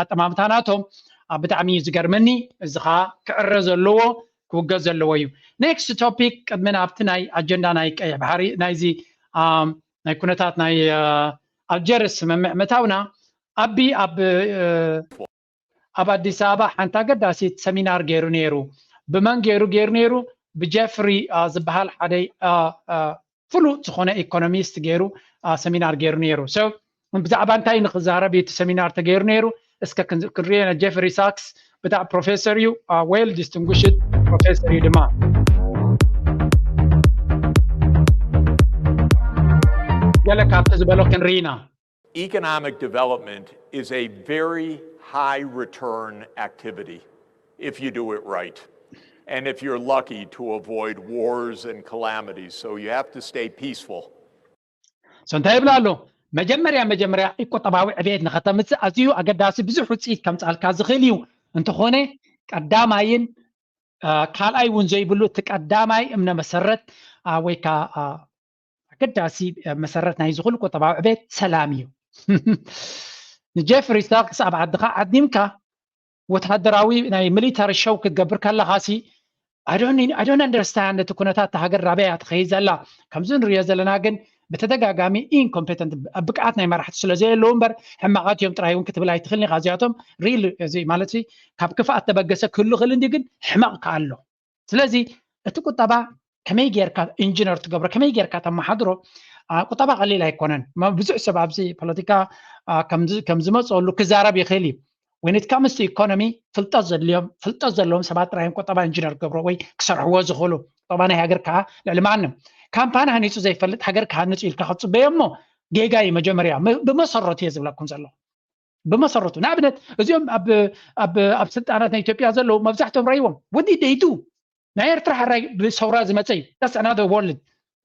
ኣጠማምታ ናቶም ብጣዕሚ እዩ ዝገርመኒ። እዚ ከዓ ክዕረ ዘለዎ ክውገዝ ዘለዎ እዩ። Next topic ቅድሚ ናብቲ ናይ ኣጀንዳ ናይ ቀይሕ ባሕሪ ናይዚ ናይ ኩነታት ናይ ኣልጀርስ ስምምዕ ምእታውና ኣቢ ኣብ ኣብ ኣዲስ ኣበባ ሓንቲ ኣገዳሲት ሰሚናር ገይሩ ነይሩ። ብመን ገይሩ ገይሩ ነይሩ? ብጀፍሪ ዝበሃል ሓደ ፍሉጥ ዝኾነ ኢኮኖሚስት ገይሩ ሰሚናር ገይሩ ነይሩ። So ብዛዕባ እንታይ ንክዛረብ እዩ እቲ ሰሚናር ተገይሩ ነይሩ? እስከ ክንሪኦ ኢና። ጀፍሪ ሳክስ ብጣዕ ፕሮፌሰር እዩ፣ well distinguished ፕሮፌሰር እዩ ድማ። ገለ ካብቲ ዝበሎ ክንርኢ ኢና። Economic development is a very high return activity if you do it right and if you're lucky to avoid wars and calamities. So you have to stay peaceful. So እንታይ ይብላ ኣሎ? መጀመርያ መጀመርያ ቁጠባዊ ዕቤት ንኸተምፅእ ኣዝዩ ኣገዳሲ ብዙሕ ውፅኢት ከምፅኣልካ ዝኽእል እዩ። እንተኾነ ቀዳማይን ካልኣይ እውን ዘይብሉ እቲ ቀዳማይ እምነ መሰረት ወይ ከዓ ኣገዳሲ መሰረት ናይ ዝኹሉ ቁጠባዊ ዕቤት ሰላም እዩ። ንጀፍሪ ሳክስ ኣብ ዓድኻ ዓዲምካ ወታደራዊ ናይ ሚሊታሪ ሸው ክትገብር ከለኻ ሲ I don't understand እቲ ኩነታት እታ ሃገር ናበይ እያ ትኸይድ ዘላ። ከምዚ ንሪኦ ዘለና ግን ብተደጋጋሚ ኢንኮምፔተንት ብቅዓት ናይ መራሕቲ ስለ ዘየለዉ እምበር ሕማቓት እዮም ጥራይ እውን ክትብል ኣይትኽእልን ኢኻ። እዚኣቶም ሪል እዚ ማለት ካብ ክፍኣት ተበገሰ ክህሉ ይኽእል እንዲ ግን ሕማቕ ከኣ ኣሎ። ስለዚ እቲ ቁጠባ ከመይ ጌርካ ኢንጂነር ትገብሮ ከመይ ጌርካ ተመሓድሮ ቁጠባ ቀሊል ኣይኮነን። ብዙሕ ሰብ ኣብዚ ፖለቲካ ከም ዝመፀሉ ክዛረብ ይኽእል እዩ። When it comes to economy ፍልጠት ዘድልዮም ፍልጠት ዘለዎም ሰባት ጥራዮም ቁጠባ ኢንጂነር ክገብሮ ወይ ክሰርሕዎ ዝኽእሉ። ቁጠባ ናይ ሃገር ከዓ ልዕሊ ማንም ካምፓኒ ሃኒፁ ዘይፈልጥ ሃገር ክሃንፁ ኢልካ ክትፅበዮ እሞ ጌጋ እዩ። መጀመርያ ብመሰረቱ እየ ዝብለኩም ዘለኹ ብመሰረቱ ንኣብነት እዚኦም ኣብ ስልጣናት ናይ ኢትዮጵያ ዘለዉ መብዛሕትኦም ረይዎም ወዲ ደይቱ ናይ ኤርትራ ሕራይ ብሰውራ ዝመፀ እዩ። That's another world።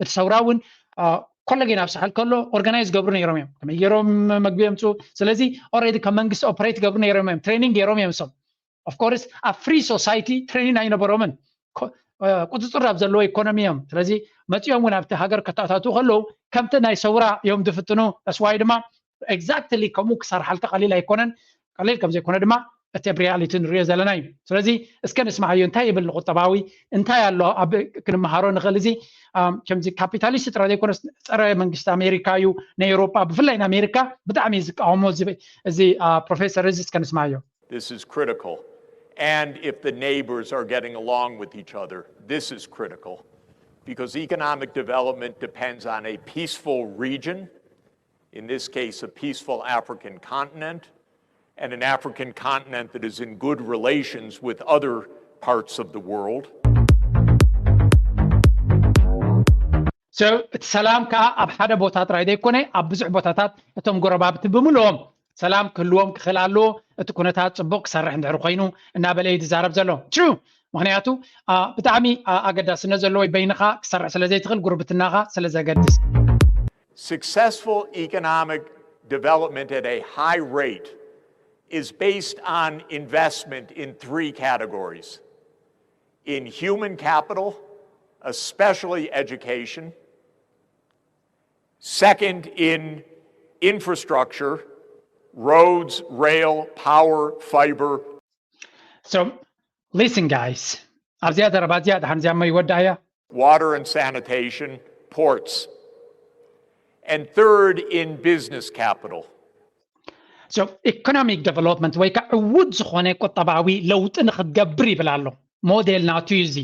እቲ ሰውራ እውን ኮለጌ ናብ ሳሕል ከሎ ኦርጋናይዝ ገብሩ ነይሮም እዮም። ከመይ ገይሮም መግቢ የምፁ? ስለዚ ኦሬዲ ከም መንግስቲ ኦፐሬት ገብሩ ነይሮም እዮም። ትሬኒንግ ገይሮም እዮም። እሶም ኦፍኮርስ ኣብ ፍሪ ሶሳይቲ ትሬኒን ኣይነበሮምን። ቁፅፅር ኣብ ዘለዎ ኢኮኖሚ እዮም። ስለዚ መፂኦም እውን ኣብቲ ሃገር ከተኣታትዉ ከለዉ ከምቲ ናይ ሰውራ እዮም ዝፍትኑ። ተስዋይ ድማ ኤግዛክትሊ ከምኡ ክሰርሓልካ ቀሊል ኣይኮነን። ቀሊል ከም ዘይኮነ ድማ እቲ ኣብ ሪያሊቲ ንሪኦ ዘለና እዩ። ስለዚ እስከ ንስማዓዮ እንታይ ይብል ንቁጠባዊ እንታይ ኣሎ ኣብ ክንመሃሮ ንኽእል። እዚ ከምዚ ካፒታሊስት ጥራይ ዘይኮነስ ጸረ መንግስቲ ኣሜሪካ እዩ። ናይ ኤውሮጳ ብፍላይ ንኣሜሪካ ብጣዕሚ እዩ ዝቃወሞ እዚ ፕሮፌሰር እዚ እስከ ንስማዓዮ። This is critical. And if the neighbors are getting along with each other, this is critical. Because economic development depends on a peaceful region, in this case, a peaceful African continent, and an African continent that is in good relations with other parts of the world. So እቲ ሰላም ከዓ ኣብ ሓደ ቦታ ጥራይ ዘይኮነ ኣብ ብዙሕ ቦታታት እቶም ጎረባብቲ ብምልኦም ሰላም ክህልዎም ክኽእል ኣለዎ። እቲ ኩነታት ፅቡቅ ክሰርሕ እንድሕር ኮይኑ እናበለ እዩ ዝዛረብ ዘሎ። True። ምክንያቱ ብጣዕሚ ኣገዳስነት ዘለዎ በይንኻ ክሰርሕ ስለ ዘይትኽእል ጉርብትናኻ ስለ ዘገድስ። Successful economic development at a high rate is based on investment in three categories: in human capital, especially education, second in infrastructure, roads, rail, power, fiber. So listen guys, ኣብዚኣ ዘረባ እዚኣ ድሓን እዚኣ እሞ ይወዳእያ። Water and sanitation, ports, and third in business capital. So economic development ወይ ከዓ ዕዉት ዝኾነ ቁጠባዊ ለውጢ ንክትገብር ይብል ኣሎ። ሞዴል ናቱ እዩ እዚ።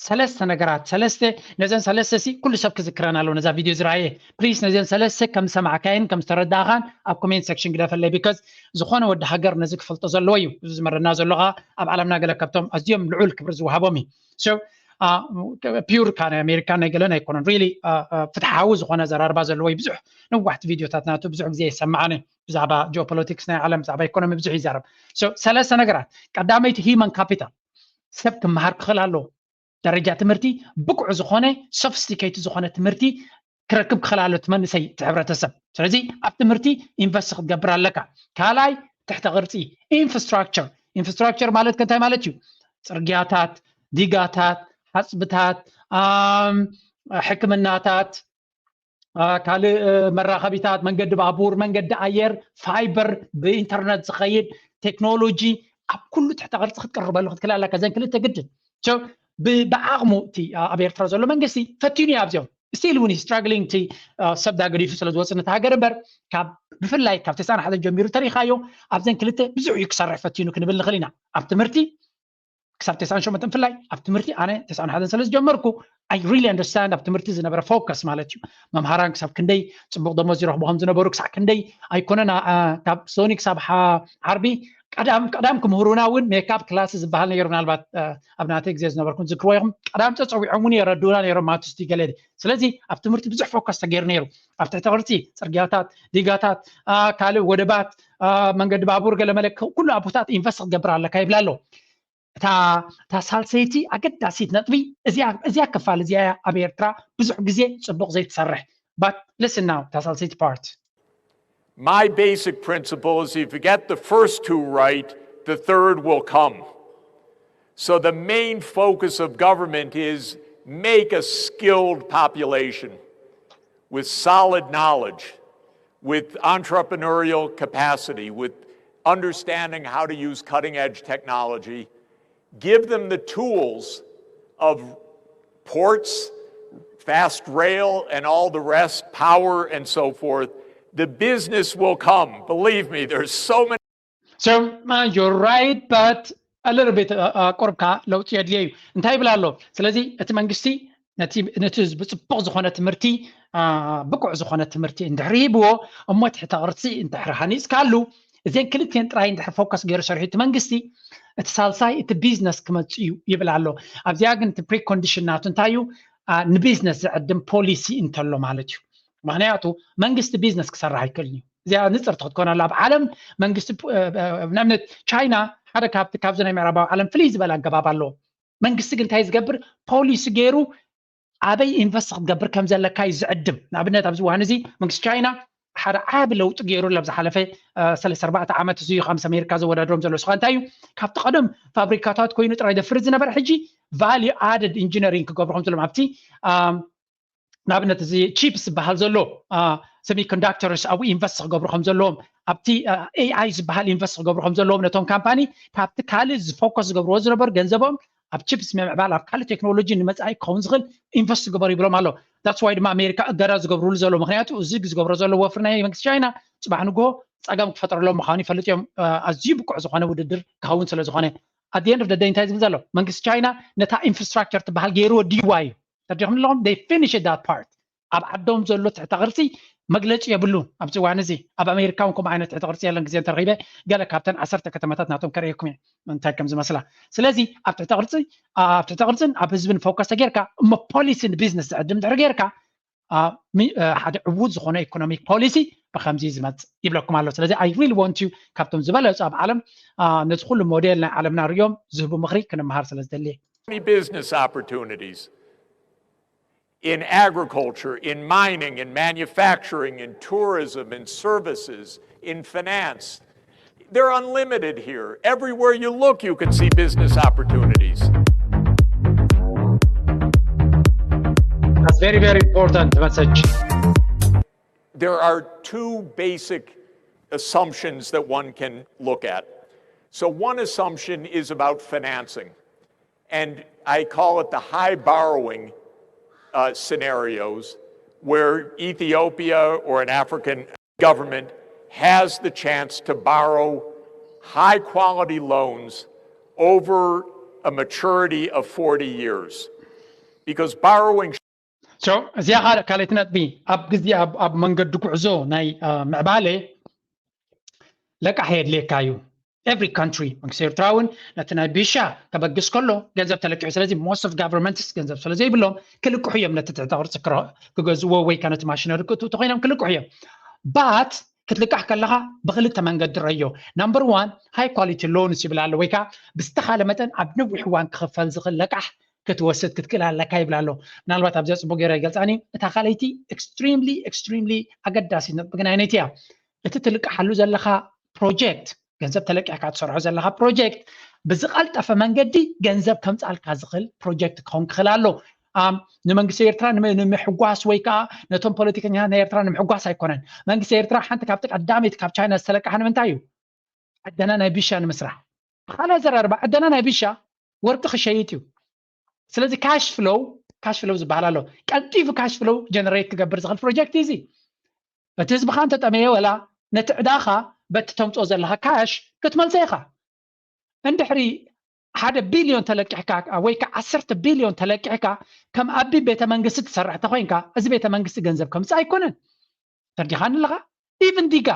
ሰለስተ ነገራት ሰለስተ ነዘን ሰለስተ ሲ ኩሉ ሰብ ክዝክረን ኣለዎ ነዛ ቪድዮ ዝረኣየ ፕሊስ ነዘን ሰለስተ ከም ዝሰማዕካየን ከም ዝተረዳእኻን ኣብ ኮሜንት ሴክሽን ግደፈለይ because ዝኾነ ወዲ ሃገር ነዚ ክፈልጦ ዘለዎ እዩ። እዚ ዝመረና ዘሎ ከዓ ኣብ ዓለምና ገለ ካብቶም ኣዝዮም ልዑል ክብሪ ዝወሃቦም እዩ። So ፒውር ካ ናይ ኣሜሪካን ናይ ገለን ኣይኮነን። ሪሊ ፍትሓዊ ዝኾነ ኣዘራርባ ዘለዎ እዩ። ብዙሕ ነዋሕቲ ቪድዮታት ናቱ ብዙሕ ግዜ ይሰማዓኒ ብዛዕባ ጂኦፖለቲክስ ናይ ዓለም ብዛዕባ ኢኮኖሚ ብዙሕ ይዛረብ። So ሰለስተ ነገራት ቀዳመይቲ ሂማን ካፒታል ሰብ ክመሃር ክኽእል ኣለዎ። ደረጃ ትምህርቲ ብቁዕ ዝኾነ sophisticated ዝኾነ ትምህርቲ ክረክብ ክኽእል ኣሎ እቲ መንእሰይ እቲ ሕብረተሰብ። ስለዚ ኣብ ትምህርቲ ኢንቨስት ክትገብር ኣለካ። ካልኣይ ትሕተ ቅርፂ ኢንፍራስትራክቸር። ኢንፍራስትራክቸር ማለት ከ እንታይ ማለት እዩ? ፅርግያታት፣ ዲጋታት፣ ሓፅብታት፣ ኣም፣ ሕክምናታት፣ አ፣ ካልእ እ፣ መራኸቢታት፣ መንገዲ ባቡር፣ መንገዲ ኣየር፣ ፋይበር፣ ብኢንተርነት ዝኸይድ ቴክኖሎጂ ኣብ ኩሉ ትሕተ ቅርፂ ክትቅርበሉ ክትክእል ኣለካ። እዘን ክልተ ግድን። So፣ ብ- ብዓቕሙ እቲ አ፣ ኣብ ኤርትራ ዘሎ መንግስቲ ፈቲኑ እዩ ኣብዚኦም። ስቲል እውን ስትራግሊንግ እቲ አ፣ ሰብ ዳገዲፉ ስለ ዝወፅእ ነቲ ሃገር እምበር ካብ ብፍላይ ካብ ተስዓን ሓደን ጀሚሩ ተሪኻዮ ኣብዘን ክልተ ብዙሕ እዩ ክሰርሕ ፈቲኑ ክንብል ንኽእል ኢና። ኣብ ትምህርቲ ክሳብ ተስዓን ሸሞንተን ብፍላይ ኣብ ትምህርቲ ኣነ ተስዓን ሓደን ስለ ዝጀመርኩ I really understand ኣብ ትምህርቲ ዝነበረ ፎከስ ማለት እዩ። መምሃራን ክሳብ ክንደይ ፅቡቕ ደሞዝ ይረኽቡ ከም ዝነበሩ ክሳዕ ክንደይ ኣይኮነን ኣ- ኣ- ካብ ሶኒ ክሳብ ሓ- ዓርቢ ቀዳም ቀዳም ክምህሩና እውን ሜካፕ ክላስ ዝበሃል ነይሩ። ምናልባት አ፣ ኣብ ናተይ ግዜ ዝነበርኩም ዝክርዎ ኢኹም። ቀዳም ፀፀዊዖም እውን የረድኡና ነይሮም ማትስቲ ገለ። ስለዚ ኣብ ትምህርቲ ብዙሕ ፎከስ ተገይሩ ነይሩ። ኣብ ትሕቲ ቅርፂ ፅርግያታት፣ ዲጋታት፣ አ፣ ካልእ ወደባት፣ አ፣ መንገዲ ባቡር ገለ መለ ኩሉ ኣቦታት ኢንቨስት ክትገብር ኣለካ ይብላ ኣሎ። እታ እታ ሳልሰይቲ ኣገዳሲት ነጥቢ እዚኣ እዚኣ ክፋል እዚኣ እያ ኣብ ኤርትራ ብዙሕ ግዜ ጽቡቕ ዘይትሰርሕ። But listen now እታ ሳልሰይቲ part. My basic principle is if you get the first two right, the third will come. So the main focus of government is make a skilled population with solid knowledge, with entrepreneurial capacity, with understanding how to use cutting edge technology, give them the tools of ports, fast rail, and all the rest, power, and so forth. The business will come. Believe me, there's so many. So uh, you're right, but a little bit uh, uh, ቁርብካ ለውጢ የድልየ እዩ። እንታይ ይብል ኣሎ? ስለዚ እቲ መንግስቲ ነቲ ነቲ ህዝቢ ጽቡቕ ዝኾነ ትምህርቲ አ፣ ብቁዕ ዝኾነ ትምህርቲ እንድሕር ሂብዎ እሞ ትሕተ ቅርጺ እንድሕር ሃኒጽካሉ እዚን ክልቲኤን ጥራይ እንድሕር ፎከስ ገይሩ ሰሪሑ እቲ መንግስቲ እቲ ሳልሳይ እቲ ቢዝነስ ክመጽእ እዩ ይብል ኣሎ። ኣብዚኣ ግን እቲ ፕሪኮንዲሽን ናቱ እንታይ እዩ? አ፣ ንቢዝነስ ዝዕድም ፖሊሲ እንተሎ ማለት እዩ። ምክንያቱ መንግስቲ ቢዝነስ ክሰርሕ ኣይክእልን እዩ። እዚኣ ንፅርቲ ክትኮን ኣላ። ኣብ ዓለም መንግስቲ እ፣ እ፣ ንኣብነት ቻይና ሓደ ካብቲ ካብዚ ናይ ምዕራባዊ ዓለም ፍልይ ዝበለ ኣገባብ ኣለዎ። መንግስቲ ግን እንታይ ዝገብር ፖሊሲ ገይሩ ኣበይ ኢንቨስት ክትገብር ከም ዘለካ እዩ ዝዕድም። ንኣብነት ኣብዚ እዋን እዚ መንግስቲ ቻይና ሓደ ዓቢ ለውጢ ገይሩ ኣብ ዝሓለፈ እ፣ ሰለስተ ኣርባዕተ ዓመት እዚ እዩ ካብ ምስ ኣሜሪካ ዘወዳድሮም ዘሎ ስኻ እንታይ እዩ ካብቲ ቀደም ፋብሪካታት ኮይኑ ጥራይ ደፍርት ዝነበረ ሕጂ ቫልዩ ኣድድ ኢንጂነሪንግ ክገብሩ ከም ዘለዎም ኣብቲ ኣም፣ ንኣብነት እዚ ቺፕስ ዝበሃል ዘሎ ሰሚኮንዳክተርስ ኣብኡ ኢንቨስት ክገብሩ ከም ዘለዎም ኣብቲ ኤኣይ ዝበሃል ኢንቨስት ክገብሩ ከም ዘለዎም ነቶም ካምፓኒ ካብቲ ካልእ ዝፎከስ ዝገብርዎ ዝነበሩ ገንዘቦም ኣብ ቺፕስ ምምዕባል ኣብ ካልእ ቴክኖሎጂ ንመፃኢ ክኸውን ዝኽእል ኢንቨስት ግበሩ ይብሎም ኣሎ። That's why ድማ ኣሜሪካ እገዳ ዝገብርሉ ዘሎ ምክንያቱ እዚ ዝገብሮ ዘሎ ወፍሪ ናይ መንግስቲ ቻይና ፅባሕ ንግሆ ፀገም ክፈጥረሎም ምዃኑ ይፈልጥ እዮም። ኣዝዩ ብቁዕ ዝኾነ ውድድር ክኸውን ስለ ዝኾነ ኣት ኤንድ ኦፍ ደይ እንታይ ዝብል ዘሎ መንግስቲ ቻይና ነታ ኢንፍራስትራክቸር ትበሃል ገይርዎ ድይዋ እዩ ተዲኹም ኣለኹም they finish that part ኣብ ዓዶም ዘሎ ትሕተ ቅርፂ መግለፂ የብሉን ኣብዚ እዋን እዚ ኣብ ኣሜሪካ እውን ከምኡ ዓይነት ትሕተ ቅርፂ የለን ግዜ እንተረኺበ ገለ ካብተን ዓሰርተ ከተማታት ናቶም ከርእየኩም እየ እንታይ ከም ዝመስላ ስለዚ ኣብ ትሕተ ቅርፂ ኣብ ትሕተ ቅርፅን ኣብ ህዝብን ፎከስ ተጌርካ እሞ ፖሊሲ ንቢዝነስ ዝዕድም ድሕሪ ጌርካ ሓደ ዕዉት ዝኾነ ኢኮኖሚክ ፖሊሲ ብከምዚ ዝመፅእ ይብለኩም ኣሎ ስለዚ I really want you ካብቶም ዝበለፁ ኣብ ዓለም ነዚ ኩሉ ሞዴል ናይ ዓለምና ሪኦም ዝህቡ ምክሪ ክንምሃር ስለ ዝደሊ Business opportunities in agriculture, in mining, in manufacturing, in tourism, in services, in finance. They're unlimited here. Everywhere you look, you can see business opportunities. That's very, very important message. There are two basic assumptions that one can look at. So, one assumption is about financing. And I call it the high borrowing uh, scenarios where Ethiopia or an African government has the chance to borrow high quality loans over a maturity of forty years. Because borrowing So እዚኣ ካልእ ካልኣይቲ ነጥቢ ኣብ ግዜ ኣብ መንገዲ ጉዕዞ ናይ ምዕባለ ለቃሕ የድልየካ እዩ። Every country መንግስቲ ኤርትራ እውን ነቲ ናይ ቢሻ ከበግስ ከሎ ገንዘብ ተለቂሑ ስለዚ most of governments ገንዘብ ስለ ዘይብሎም ክልቅሑ እዮም ነቲ ትሕተ ቅርፂ ክገዝዎ ወይ ከዓ ነቲ ማሽነሪ ክእትው ተኮይኖም ክልቅሑ እዮም but ክትልቃሕ ከለካ ብክልተ መንገዲ ረዮ number one high quality loans ይብል ኣሎ ወይ ከዓ ብዝተካለ መጠን ኣብ ነዊሕ እዋን ክክፈል ዝክእል ለቃሕ ክትወስድ ክትክእል ኣለካ ይብል ኣሎ። ምናልባት ኣብዚኣ ፅቡቅ ገይረ ይገልፃን እዩ። እታ ካልኣይቲ extremely extremely ኣገዳሲት ነጥቢ ግን ኣይነይቲ እያ። እቲ ትልቅሓሉ ዘለካ ፕሮጀክት፣ ገንዘብ ተለቂሕካ ትሰርሖ ዘለካ ፕሮጀክት ብዝቀልጠፈ መንገዲ ገንዘብ ከምፃልካ ዝኽእል ፕሮጀክት ክኸውን ክኽእል ኣሎ። ንመንግስቲ ኤርትራ ንምሕጓስ ወይ ከዓ ነቶም ፖለቲከኛታት ናይ ኤርትራ ንምሕጓስ ኣይኮነን። መንግስቲ ኤርትራ ሓንቲ ካብቲ ቀዳመይቲ ካብ ቻይና ዝተለቀሓ ንምንታይ እዩ? ዕደና ናይ ቢሻ ንምስራሕ። ብካልእ ኣዘራርባ ዕደና ናይ ቢሻ ወርቂ ክሸይጥ እዩ። ስለዚ ካሽ ፍሎው ካሽ ፍሎው ዝበሃል ኣሎ። ቀልጢፉ ካሽ ፍሎው ጀነሬት ክገብር ዝኽእል ፕሮጀክት እዩ እዚ። እቲ ህዝብኻ እንተጠመየ ወላ ነቲ ዕዳኻ በቲ ተምፅኦ ዘለካ ካሽ ክትመልሶ ኢኻ። እንድሕሪ ሓደ ቢልዮን ተለቂሕካ ወይ ከዓ ዓሰርተ ቢልዮን ተለቂሕካ ከም ኣቢ ቤተ መንግስቲ ትሰርሕ ተኮይንካ እዚ ቤተ መንግስቲ ገንዘብ ከምፅእ ኣይኮነን። ተርዲኻኒ ኣለኻ? ኢቭን ዲጋ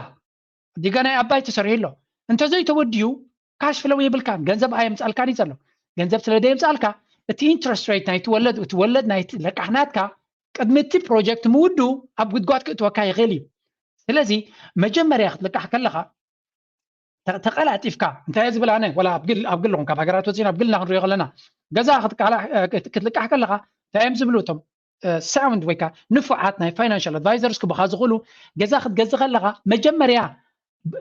ዲጋ ናይ ኣባይ ተሰሪሑ ኣሎ። እንተዘይተወዲኡ ካሽ ፍለው የብልካን፣ ገንዘብ ኣየምፃልካን እዩ ዘሎ። ገንዘብ ስለ ደየምፃልካ እቲ ኢንትረስት ሬት ናይቲ ወለድ እቲ ወለድ ናይቲ ለቃሕ ናትካ ቅድሚ እቲ ፕሮጀክት ምውዱ ኣብ ጉድጓድ ክእትወካ ይኽእል እዩ። ስለዚ መጀመርያ ክትልቃሕ ከለኻ ተቀላጢፍካ እንታይ ዝብል ኣነ ወላ ኣብ ግል ኣብ ግል ካብ ሃገራት ወፂና ኣብ ግልና ክንሪኦ ከለና ገዛ ክትልቃሕ ከለካ እንታይ እዮም ዝብሉ እቶም ሳውንድ ወይ ከዓ ንፉዓት ናይ ፋይናንሻል ኣድቫይዘርስ ክበካ ዝኽእሉ ገዛ ክትገዝ ከለካ መጀመርያ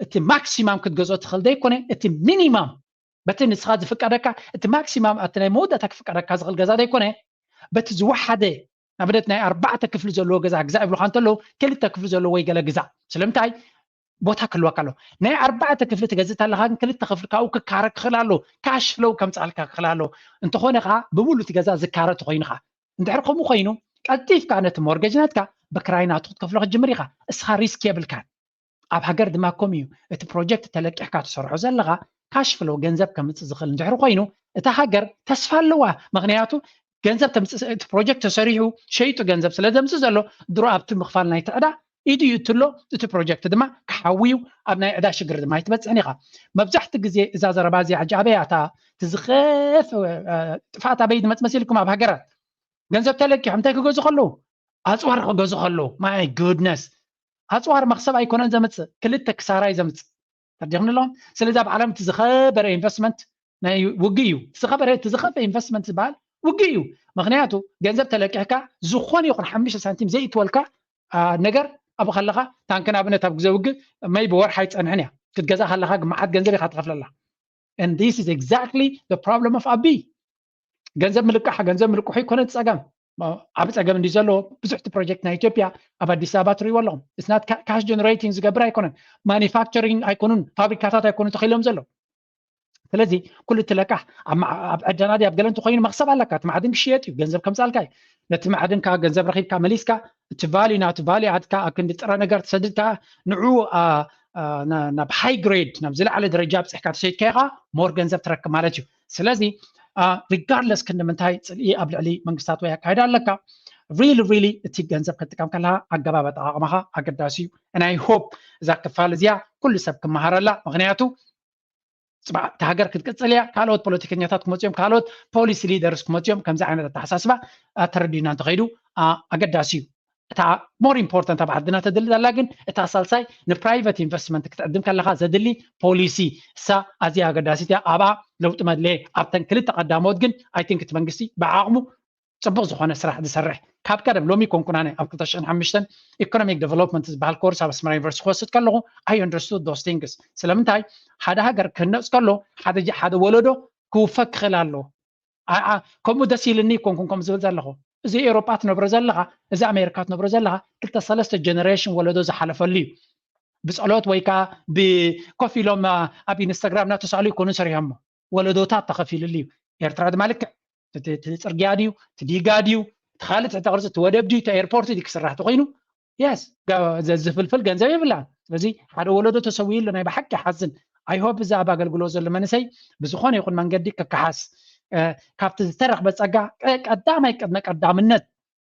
እቲ ማክሲማም ክትገዝኦ ትኽእል ዘይኮነ እቲ ሚኒማም በቲ ንስኻ ዝፍቀደካ እቲ ማክሲማም እቲ ናይ መወዳእታ ክፍቀደካ ዝኽእል ገዛ ዘይኮነ በቲ ዝወሓደ ንኣብነት ናይ ኣርባዕተ ክፍሊ ዘለዎ ገዛ ግዛ ይብሉካ እንተለዉ ክልተ ክፍሊ ዘለዎ ወይ ገለ ግዛ ስለምንታይ ቦታ ክህልወካ ኣለዎ ናይ ኣርባዕተ ክፍሊ ትገዝእ ኣለካ ግን ክልተ ክፍሊ ካብኡ ክካረ ክኽእል ኣለዎ ካሽ ፍሎው ከምፅኣልካ ክኽእል ኣለዎ እንተኾነ ከዓ ብምሉእ እቲ ገዛ ዝካረ ተኮይኑ ከዓ እንድሕር ከምኡ ኮይኑ ቀልጢፍካ ነቲ ሞርገጅ ናትካ ብክራይ ናቱ ክትከፍሎ ክትጅምር ኢኻ እስኻ ሪስክ የብልካን ኣብ ሃገር ድማ ከምኡ እዩ እቲ ፕሮጀክት ተለቂሕካ ትሰርሖ ዘለኻ ካሽ ፍሎው ገንዘብ ከምፅእ ዝኽእል እንድሕር ኮይኑ እታ ሃገር ተስፋ ኣለዋ ምክንያቱ ገንዘብ ተምፅእ እቲ ፕሮጀክት ተሰሪሑ ሸይጡ ገንዘብ ስለ ዘምፅእ ዘሎ ድሮ ኣብቲ ምኽፋል ናይቲ ዕዳ ኢዱ ይእትሎ እቲ ፕሮጀክት ድማ ክሓውዩ ኣብ ናይ ዕዳ ሽግር ድማ ኣይትበፅሕን ኢኻ መብዛሕቲ ግዜ እዛ ዘረባ እዚኣ ሕጂ ኣበይ ኣታ ትዝኸፍ ጥፍኣት ኣበይ ዝመፅ መሲልኩም ኣብ ሃገራት ገንዘብ ተለቂሑ እንታይ ክገዙ ከለዉ ኣፅዋር ክገዙ ከለዉ ማይ ጉድነስ ኣፅዋር መክሰብ ኣይኮነን ዘምፅእ ክልተ ክሳራ እዩ ዘምፅእ ተዲኹም ኣለዎም ስለዚ ኣብ ዓለም እቲ ዝኸበረ ኢንቨስትመንት ናይ ውግ እዩ ዝኸበረ እቲ ዝኸበረ ኢንቨስትመንት ዝበሃል ውግ እዩ ምክንያቱ ገንዘብ ተለቂሕካ ዝኾነ ይኹን ሓሙሽተ ሳንቲም ዘይእትወልካ ነገር ኣብ ከለካ ታንክ ንኣብነት ኣብ ግዜ ውግ መይ ብወርሓ ይፀንሕን እያ ክትገዛ ከለካ ግመዓት ገንዘብ ኢካ ትኸፍለላ and this is exactly the problem of ኣቢ ገንዘብ ምልቃሕ ገንዘብ ምልቅሑ ይኮነ ፀገም ዓብ ፀገም እንዲ ዘለዎ ብዙሕቲ ፕሮጀክት ናይ ኢትዮጵያ ኣብ ኣዲስ ኣበባ ትሪእዎ ኣለኹም it's not cash generating ዝገብር ኣይኮነን ማኒፋክቸሪንግ ኣይኮኑን ፋብሪካታት ኣይኮኑ ተኸኢሎም ዘለዉ ስለዚ ኩሉ እቲ ለቃሕ ኣብ ዕደና ድዩ ኣብ ገለ እንተኮይኑ መክሰብ ኣለካ እቲ ማዕድን ክሽየጥ እዩ ገንዘብ ከምፃልካ እዩ ነቲ ማዕድን ከዓ ገንዘብ ረኪብካ መሊስካ እቲ ቫልዩ ናቱ ቫልዩ ኣድካ ኣብ ክንዲ ጥረ ነገር ትሰድድ ከዓ ንዑ ናብ ሃይ ግሬድ ናብ ዝለዓለ ደረጃ ኣብፅሕካ ተሸይጥካዮ ከዓ ሞር ገንዘብ ትረክብ ማለት እዩ ስለዚ ሪጋርድለስ ክንዲ ምንታይ ፅልኢ ኣብ ልዕሊ መንግስታት ወይ ኣካይዳ ኣለካ ሪሊ ሪሊ እቲ ገንዘብ ክትጥቀም ከለካ ኣገባብ ኣጠቃቅማካ ኣገዳሲ እዩ ናይ ሆፕ እዛ ክፋል እዚኣ ኩሉ ሰብ ክመሃረላ ምክንያቱ ፅባሕ እታ ሃገር ክትቅፅል እያ ካልኦት ፖለቲከኛታት ክመፅኦም ካልኦት ፖሊሲ ሊደርስ ክመፅኦም ከምዚ ዓይነት ኣተሓሳስባ ተረዲና እንተኸይዱ ኣገዳሲ እዩ እታ ሞር ኢምፖርታንት ኣብ ዓድና ተድሊ ዘላ ግን እታ ሳልሳይ ንፕራይቨት ኢንቨስትመንት ክትዕድም ከለካ ዘድሊ ፖሊሲ እሳ ኣዝያ ኣገዳሲት እያ ኣብኣ ለውጢ መድለየ ኣብተን ክልተ ቀዳሞት ግን ኣይ ቲንክ እቲ መንግስቲ ብዓቕሙ ፅቡቅ ዝኾነ ስራሕ ዝሰርሕ ካብ ቀደም ሎሚ ኮንኩናነ ኣብ ክልተ ሽሕን ሓሙሽተን ኢኮኖሚክ ዴቨሎፕመንት ዝበሃል ኮርስ ኣብ ኣስመራ ዩኒቨርሲቲ ክወስድ ከለኹ I understood those things ስለምንታይ ሓደ ሃገር ክህነፅ ከሎ ሓደ ወለዶ ክውፈ ክኽእል ኣለዎ ከምኡ ደስ ኢልኒ ይኮንኩን ከም ዝብል ዘለኹ እዚ ኤውሮጳ ትነብሮ ዘለኻ እዚ ኣሜሪካ ትነብሮ ዘለኻ ክልተ ሰለስተ ጀነሬሽን ወለዶ ዝሓለፈሉ እዩ ብፀሎት ወይ ከዓ ብኮፍ ኢሎም ኣብ ኢንስታግራም እናተሳእሉ ይኮኑ ሰሪሖሞ ወለዶታት ተኸፊሉሉ እዩ ኤርትራ ድማ ልክዕ እቲ ጽርግያ ድዩ እቲ ዲጋ ድዩ እቲ ካልእ ትሕተ ቅርፂ እቲ ወደብ ድዩ እቲ ኤርፖርት ድዩ ክስራሕ ተኮይኑ የስ ዝፍልፍል ገንዘብ የብላን ስለዚ ሓደ ወለዶ ተሰዊኡ ኣሎ ናይ ብሓቂ ሓዝን ኣይሆፕ እዚ ኣብ ኣገልግሎት ዘሎ መንእሰይ ብዝኾነ ይኹን መንገዲ ክከሓስ ካብቲ ዝተረኽበ ጸጋ ቀዳማይ ቅድመ ቀዳምነት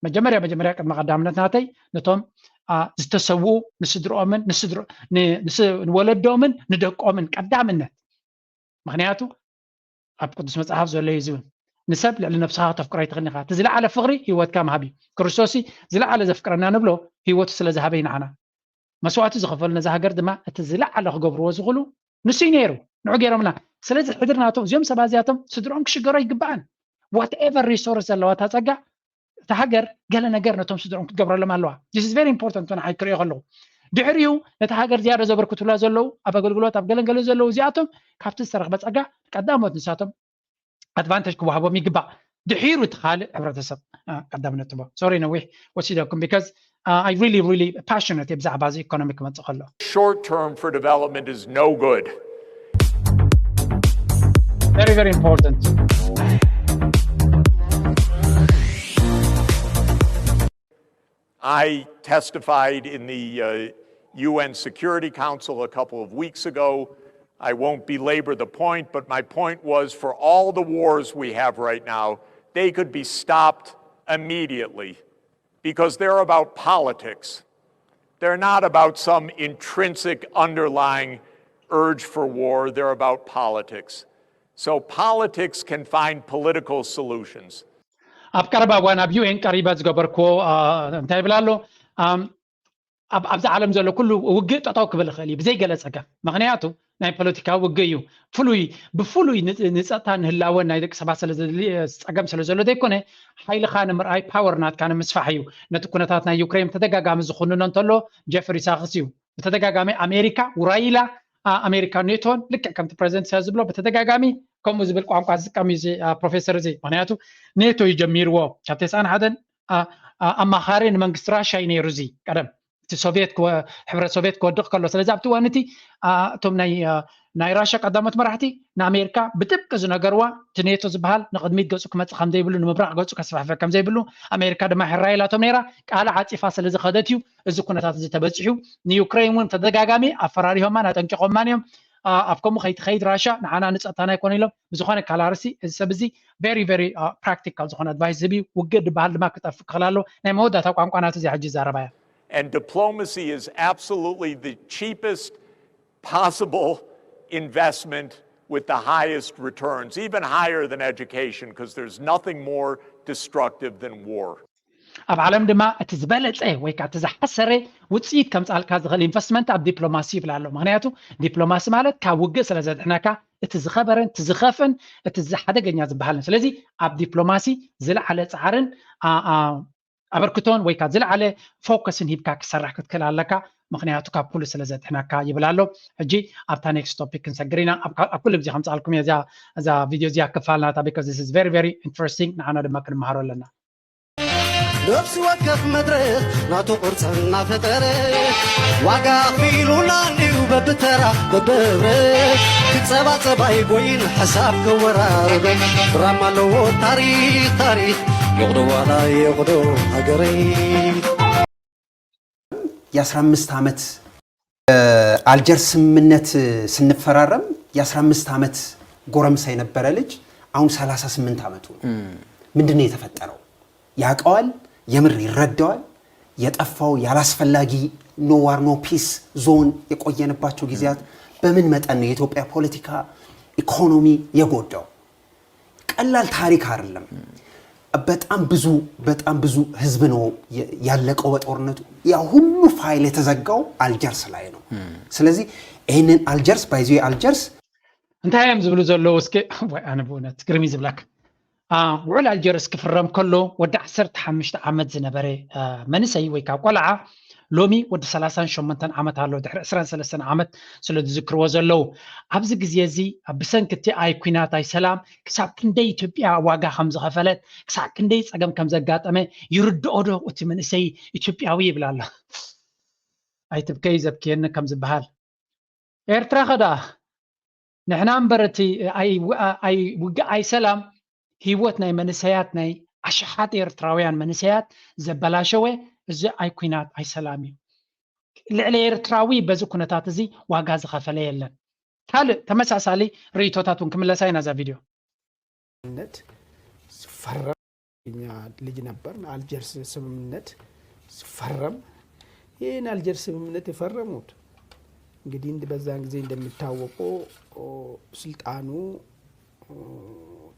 መጀመርያ መጀመርያ ቅድመ ቀዳምነት ናተይ ነቶም ዝተሰውኡ ንስድርኦምን ንወለዶምን ንደቆምን ቀዳምነት ምክንያቱ ኣብ ቅዱስ መጽሓፍ ዘሎ እዩ ዝብል ንሰብ ልዕሊ ነብስኻ ከተፍቅሮ ኣይትኽእልን ኢኻ እቲ ዝለዓለ ፍቕሪ ህይወትካ ምሃብ እዩ ክርስቶስ ዝለዓለ ዘፍቅረና ንብሎ ህይወቱ ስለ ዝሃበ ንዓና መስዋዕቲ ዝኸፈሉ ነዚ ሃገር ድማ እቲ ዝለዓለ ክገብርዎ ዝኽእሉ ንሱ እዩ ነይሩ ንዑ ገይሮምና ስለዚ ሕድሪ ናቶም እዚኦም ሰባት እዚኣቶም ስድርኦም ክሽገሩ ኣይግባኣን whatever resource ዘለዋ እታ ጸጋ፣ እታ ሃገር ገለ ነገር ነቶም ስድሮም ክትገብረሎም ኣለዋ። This is very important ንዓይ ክርእዮ ከለኹ። ድሕሪኡ ነታ ሃገር ዝያዳ ዘበርክቱላ ዘለዉ ኣብ ኣገልግሎት ኣብ ገለንገለ ዘለዉ እዚኣቶም ካብቲ ዝተረኽበ ጸጋ ቀዳሞት ንሳቶም ኣድቫንቴጅ ክወሃቦም ይግባእ። ድሒሩ እቲ ካልእ ሕብረተሰብ ቀዳምነት ትቦ። ሶሪ ነዊሕ ወሲደኩም because uh, I really really passionate ብዛዕባ እዚ ኢኮኖሚ ክመጽእ ከሎ። Short term for development is no good. Very very important. I testified in the uh, U N Security Council a couple of weeks ago. I won't belabor the point, but my point was for all the wars we have right now, they could be stopped immediately because they're about politics. They're not about some intrinsic underlying urge for war, they're about politics. So politics can find political solutions. ኣብ ቀረባ እዋን ኣብ ዩ ኤን ቀሪበ ዝገበርክዎ እንታይ ይብል ኣሎ? ኣብዛ ዓለም ዘሎ ኩሉ ውግእ ጠጠው ክብል ይኽእል እዩ ብዘይ ገለ ጸገም። ምኽንያቱ ናይ ፖለቲካዊ ውግእ እዩ። ፍሉይ ብፍሉይ ንጸጥታ ንህላወን ናይ ደቂ ሰባት ጸገም ስለ ዘሎ ዘይኮነ፣ ሓይልኻ ንምርኣይ ፓወር ናትካ ንምስፋሕ እዩ። ነቲ ኩነታት ናይ ዩክሬን ብተደጋጋሚ ዝኹንኖ እንተሎ ጀፍሪ ሳክስ እዩ። ብተደጋጋሚ ኣሜሪካ ውራይ ኢላ፣ ኣሜሪካ ኔቶን ልክዕ ከምቲ ፕረዚደንት ኢሳያስ ዝብሎ ብተደጋጋሚ ከምኡ ዝብል ቋንቋ ዝጥቀም እዩ ፕሮፌሰር እዚ። ምክንያቱ ኔቶ እዩ ጀሚርዎ። ካብ ተስዓን ሓደን ኣማኻሪ ንመንግስቲ ራሻ እዩ ነይሩ እዚ ቀደም፣ እቲ ሶቪየት ክወ- ሕብረት ሶቪየት ክወድቕ ከሎ። ስለዚ ኣብቲ እዋን እቲ እቶም ናይ ናይ ራሻ ቀዳሞት መራሕቲ ንኣሜሪካ ብጥብቂ ዝነገርዋ፣ እቲ ኔቶ ዝበሃል ንቕድሚት ገጹ ክመጽእ ከምዘይብሉ፣ ንምብራቕ ገጹ ከስፋሕፍሕ ከምዘይብሉ፣ ኣሜሪካ ድማ ሕራይ ኢላቶም ነይራ። ቃላ ዓጺፋ ስለ ዝኸደት እዩ እዚ ኩነታት እዚ ተበጺሑ። ንዩክሬን እውን ተደጋጋሚ ኣፈራሪሆማን ኣጠንቂቖማን እዮም። ኣብ ከምኡ ከይትኸይድ ራሻ ንዓና ንጸጥታና ኣይኮነ ኢሎም። ብዝኾነ ካላርሲ እዚ ሰብ እዚ ቨሪ ቨሪ ፕራክቲካል ዝኾነ ኣድቫይስ ዝህብ እዩ። ውግእ ዝበሃል ድማ ክጠፍእ ክኽእል ኣለዎ። ናይ መወዳእታ ቋንቋ ናቱ እዚኣ ሕጂ ይዛረባ እያ። And diplomacy is absolutely the cheapest possible investment with the highest returns, even higher than education, because there's nothing more destructive than war. ኣብ ዓለም ድማ እቲ ዝበለጸ ወይ ከዓ እቲ ዝሓሰረ ውፅኢት ከምፃልካ ዝኽእል ኢንቨስትመንት ኣብ ዲፕሎማሲ ይብል ኣሎ። ምክንያቱ ዲፕሎማሲ ማለት ካብ ውግእ ስለ ዘድሕነካ እቲ ዝኸበረን እቲ ዝኸፍእን እቲ ዝሓደገኛ ዝበሃልን። ስለዚ ኣብ ዲፕሎማሲ ዝለዓለ ፃዕርን ኣበርክቶን ወይ ከዓ ዝለዓለ ፎከስን ሂብካ ክሰራሕ ክትክእል ኣለካ። ምክንያቱ ካብ ኩሉ ስለ ዘድሕነካ ይብል ኣሎ። ሕጂ ኣብታ ኔክስት ቶፒክ ክንሰግር ኢና። ኣብ ኩሉ ግዜ ከምፃልኩም እየ እዛ ቪድዮ እዚኣ ክፋል ናታ because this is very very interesting፣ ንዓና ድማ ክንመሃሮ ኣለና። ነፍሲ ወከፍ መድረኽ ናቱ ቅርጽ እናፈጠረ ዋጋ ኣኽፊሉና እንድዩ በብተራ በብህብረ ክጸባጸብ ኣይጎይን ሓሳብ ከወራርበ ድራማ ኣለዎ ታሪኽ ታሪኽ ይቕዶ ዋላ ይቕዶ ሃገረይ። የ15 ዓመት አልጀርስ ስምምነት ስንፈራረም የ15 ዓመት ጎረምሳ የነበረ ልጅ አሁን 38 ዓመቱ ነው። ምንድን ነው የተፈጠረው? ያውቀዋል፣ የምር ይረዳዋል። የጠፋው ያላስፈላጊ no war no peace zone የቆየንባቸው ጊዜያት በምን መጠን ነው የኢትዮጵያ ፖለቲካ ኢኮኖሚ የጎዳው? ቀላል ታሪክ አይደለም። በጣም ብዙ በጣም ብዙ ህዝብ ነው ያለቀው በጦርነቱ። ያ ሁሉ ፋይል የተዘጋው አልጀርስ ላይ ነው። ስለዚህ ይህንን አልጀርስ by the way አልጀርስ እንታይ እዮም ዝብሉ ዘለዉ? እስኪ ወይ ኣነ ብእውነት ግርሚ ዝብላክ ውዕል ኣልጀርስ ክፍረም ከሎ ወዲ ዓሰርተ ሓሙሽተ ዓመት ዝነበረ መንእሰይ ወይ ካብ ቆልዓ ሎሚ ወዲ ሰላሳን ሸሞንተን ዓመት ኣሎ፣ ድሕሪ ዕስራን ሰለስተን ዓመት ስለ ዝዝክርዎ ዘለዉ። ኣብዚ ግዜ እዚ ብሰንኪ እቲ ኣይ ኲናት ኣይ ሰላም ክሳብ ክንደይ ኢትዮጵያ ዋጋ ከም ዝኸፈለት፣ ክሳብ ክንደይ ጸገም ከም ዘጋጠመ ይርድኦ ዶ እቲ መንእሰይ ኢትዮጵያዊ ይብል ኣሎ። ኣይትብከይ ዘብክየኒ ከም ዝበሃል። ኤርትራ ከ ደኣ ንሕና እምበር እቲ ኣይ ውግእ ኣይ ሰላም ህይወት ናይ መንእሰያት ናይ ኣሽሓት ኤርትራውያን መንእሰያት ዘበላሸወ እዚ ኣይ ኲናት ኣይ ሰላም እዩ። ልዕሊ ኤርትራዊ በዚ ኩነታት እዚ ዋጋ ዝኸፈለ የለን። ካልእ ተመሳሳሊ ርእይቶታት እውን ክምለሳ ኢና እዛ ቪድዮ። ስምምነት ሲፈረም እኛ ልጅ ነበርን። አልጀርስ ስምምነት ሲፈረም ይህን አልጀርስ ስምምነት የፈረሙት እንግዲህ በዛን ጊዜ እንደሚታወቀው ስልጣኑ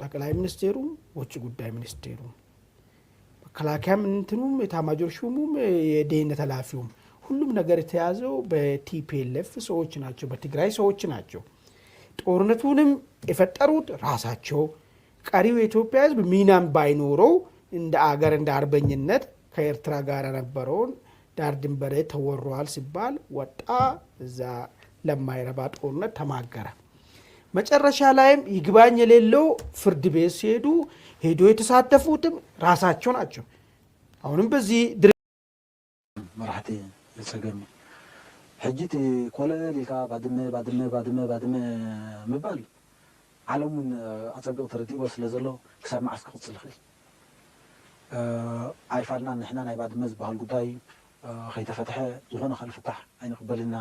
ጠቅላይ ሚኒስቴሩም ውጭ ጉዳይ ሚኒስቴሩም መከላከያም እንትኑም ኤታማዦር ሹሙም የደህንነት ኃላፊውም ሁሉም ነገር የተያዘው በ ቲ ፒ ኤል ኤፍ ሰዎች ናቸው፣ በትግራይ ሰዎች ናቸው። ጦርነቱንም የፈጠሩት ራሳቸው፣ ቀሪው የኢትዮጵያ ህዝብ ሚናም ባይኖረው እንደ አገር እንደ አርበኝነት ከኤርትራ ጋር የነበረውን ዳር ድንበሬ ተወሯል ሲባል ወጣ፣ እዛ ለማይረባ ጦርነት ተማገረ። መጨረሻ ላይም ይግባኝ የሌለው ፍርድ ቤት ሲሄዱ ሄዶ የተሳተፉትም ራሳቸው ናቸው። አሁንም በዚህ ድር- መራሕቲ ጸገም እዩ። ሕጂ እቲ ኮለል ኢልካ ባድመ ባድመ ባድመ ባድመ ምባል ዓለም እውን ኣጸቢቑ ተረዲእዎ ስለ ዘሎ ክሳብ መዓስ ክቕጽል ይኽእል? ኣይፋልናን ንሕና ናይ ባድመ ዝበሃል ጉዳይ ከይተፈትሐ ዝኾነ ካልእ ፍታሕ ኣይንቕበልን ኢና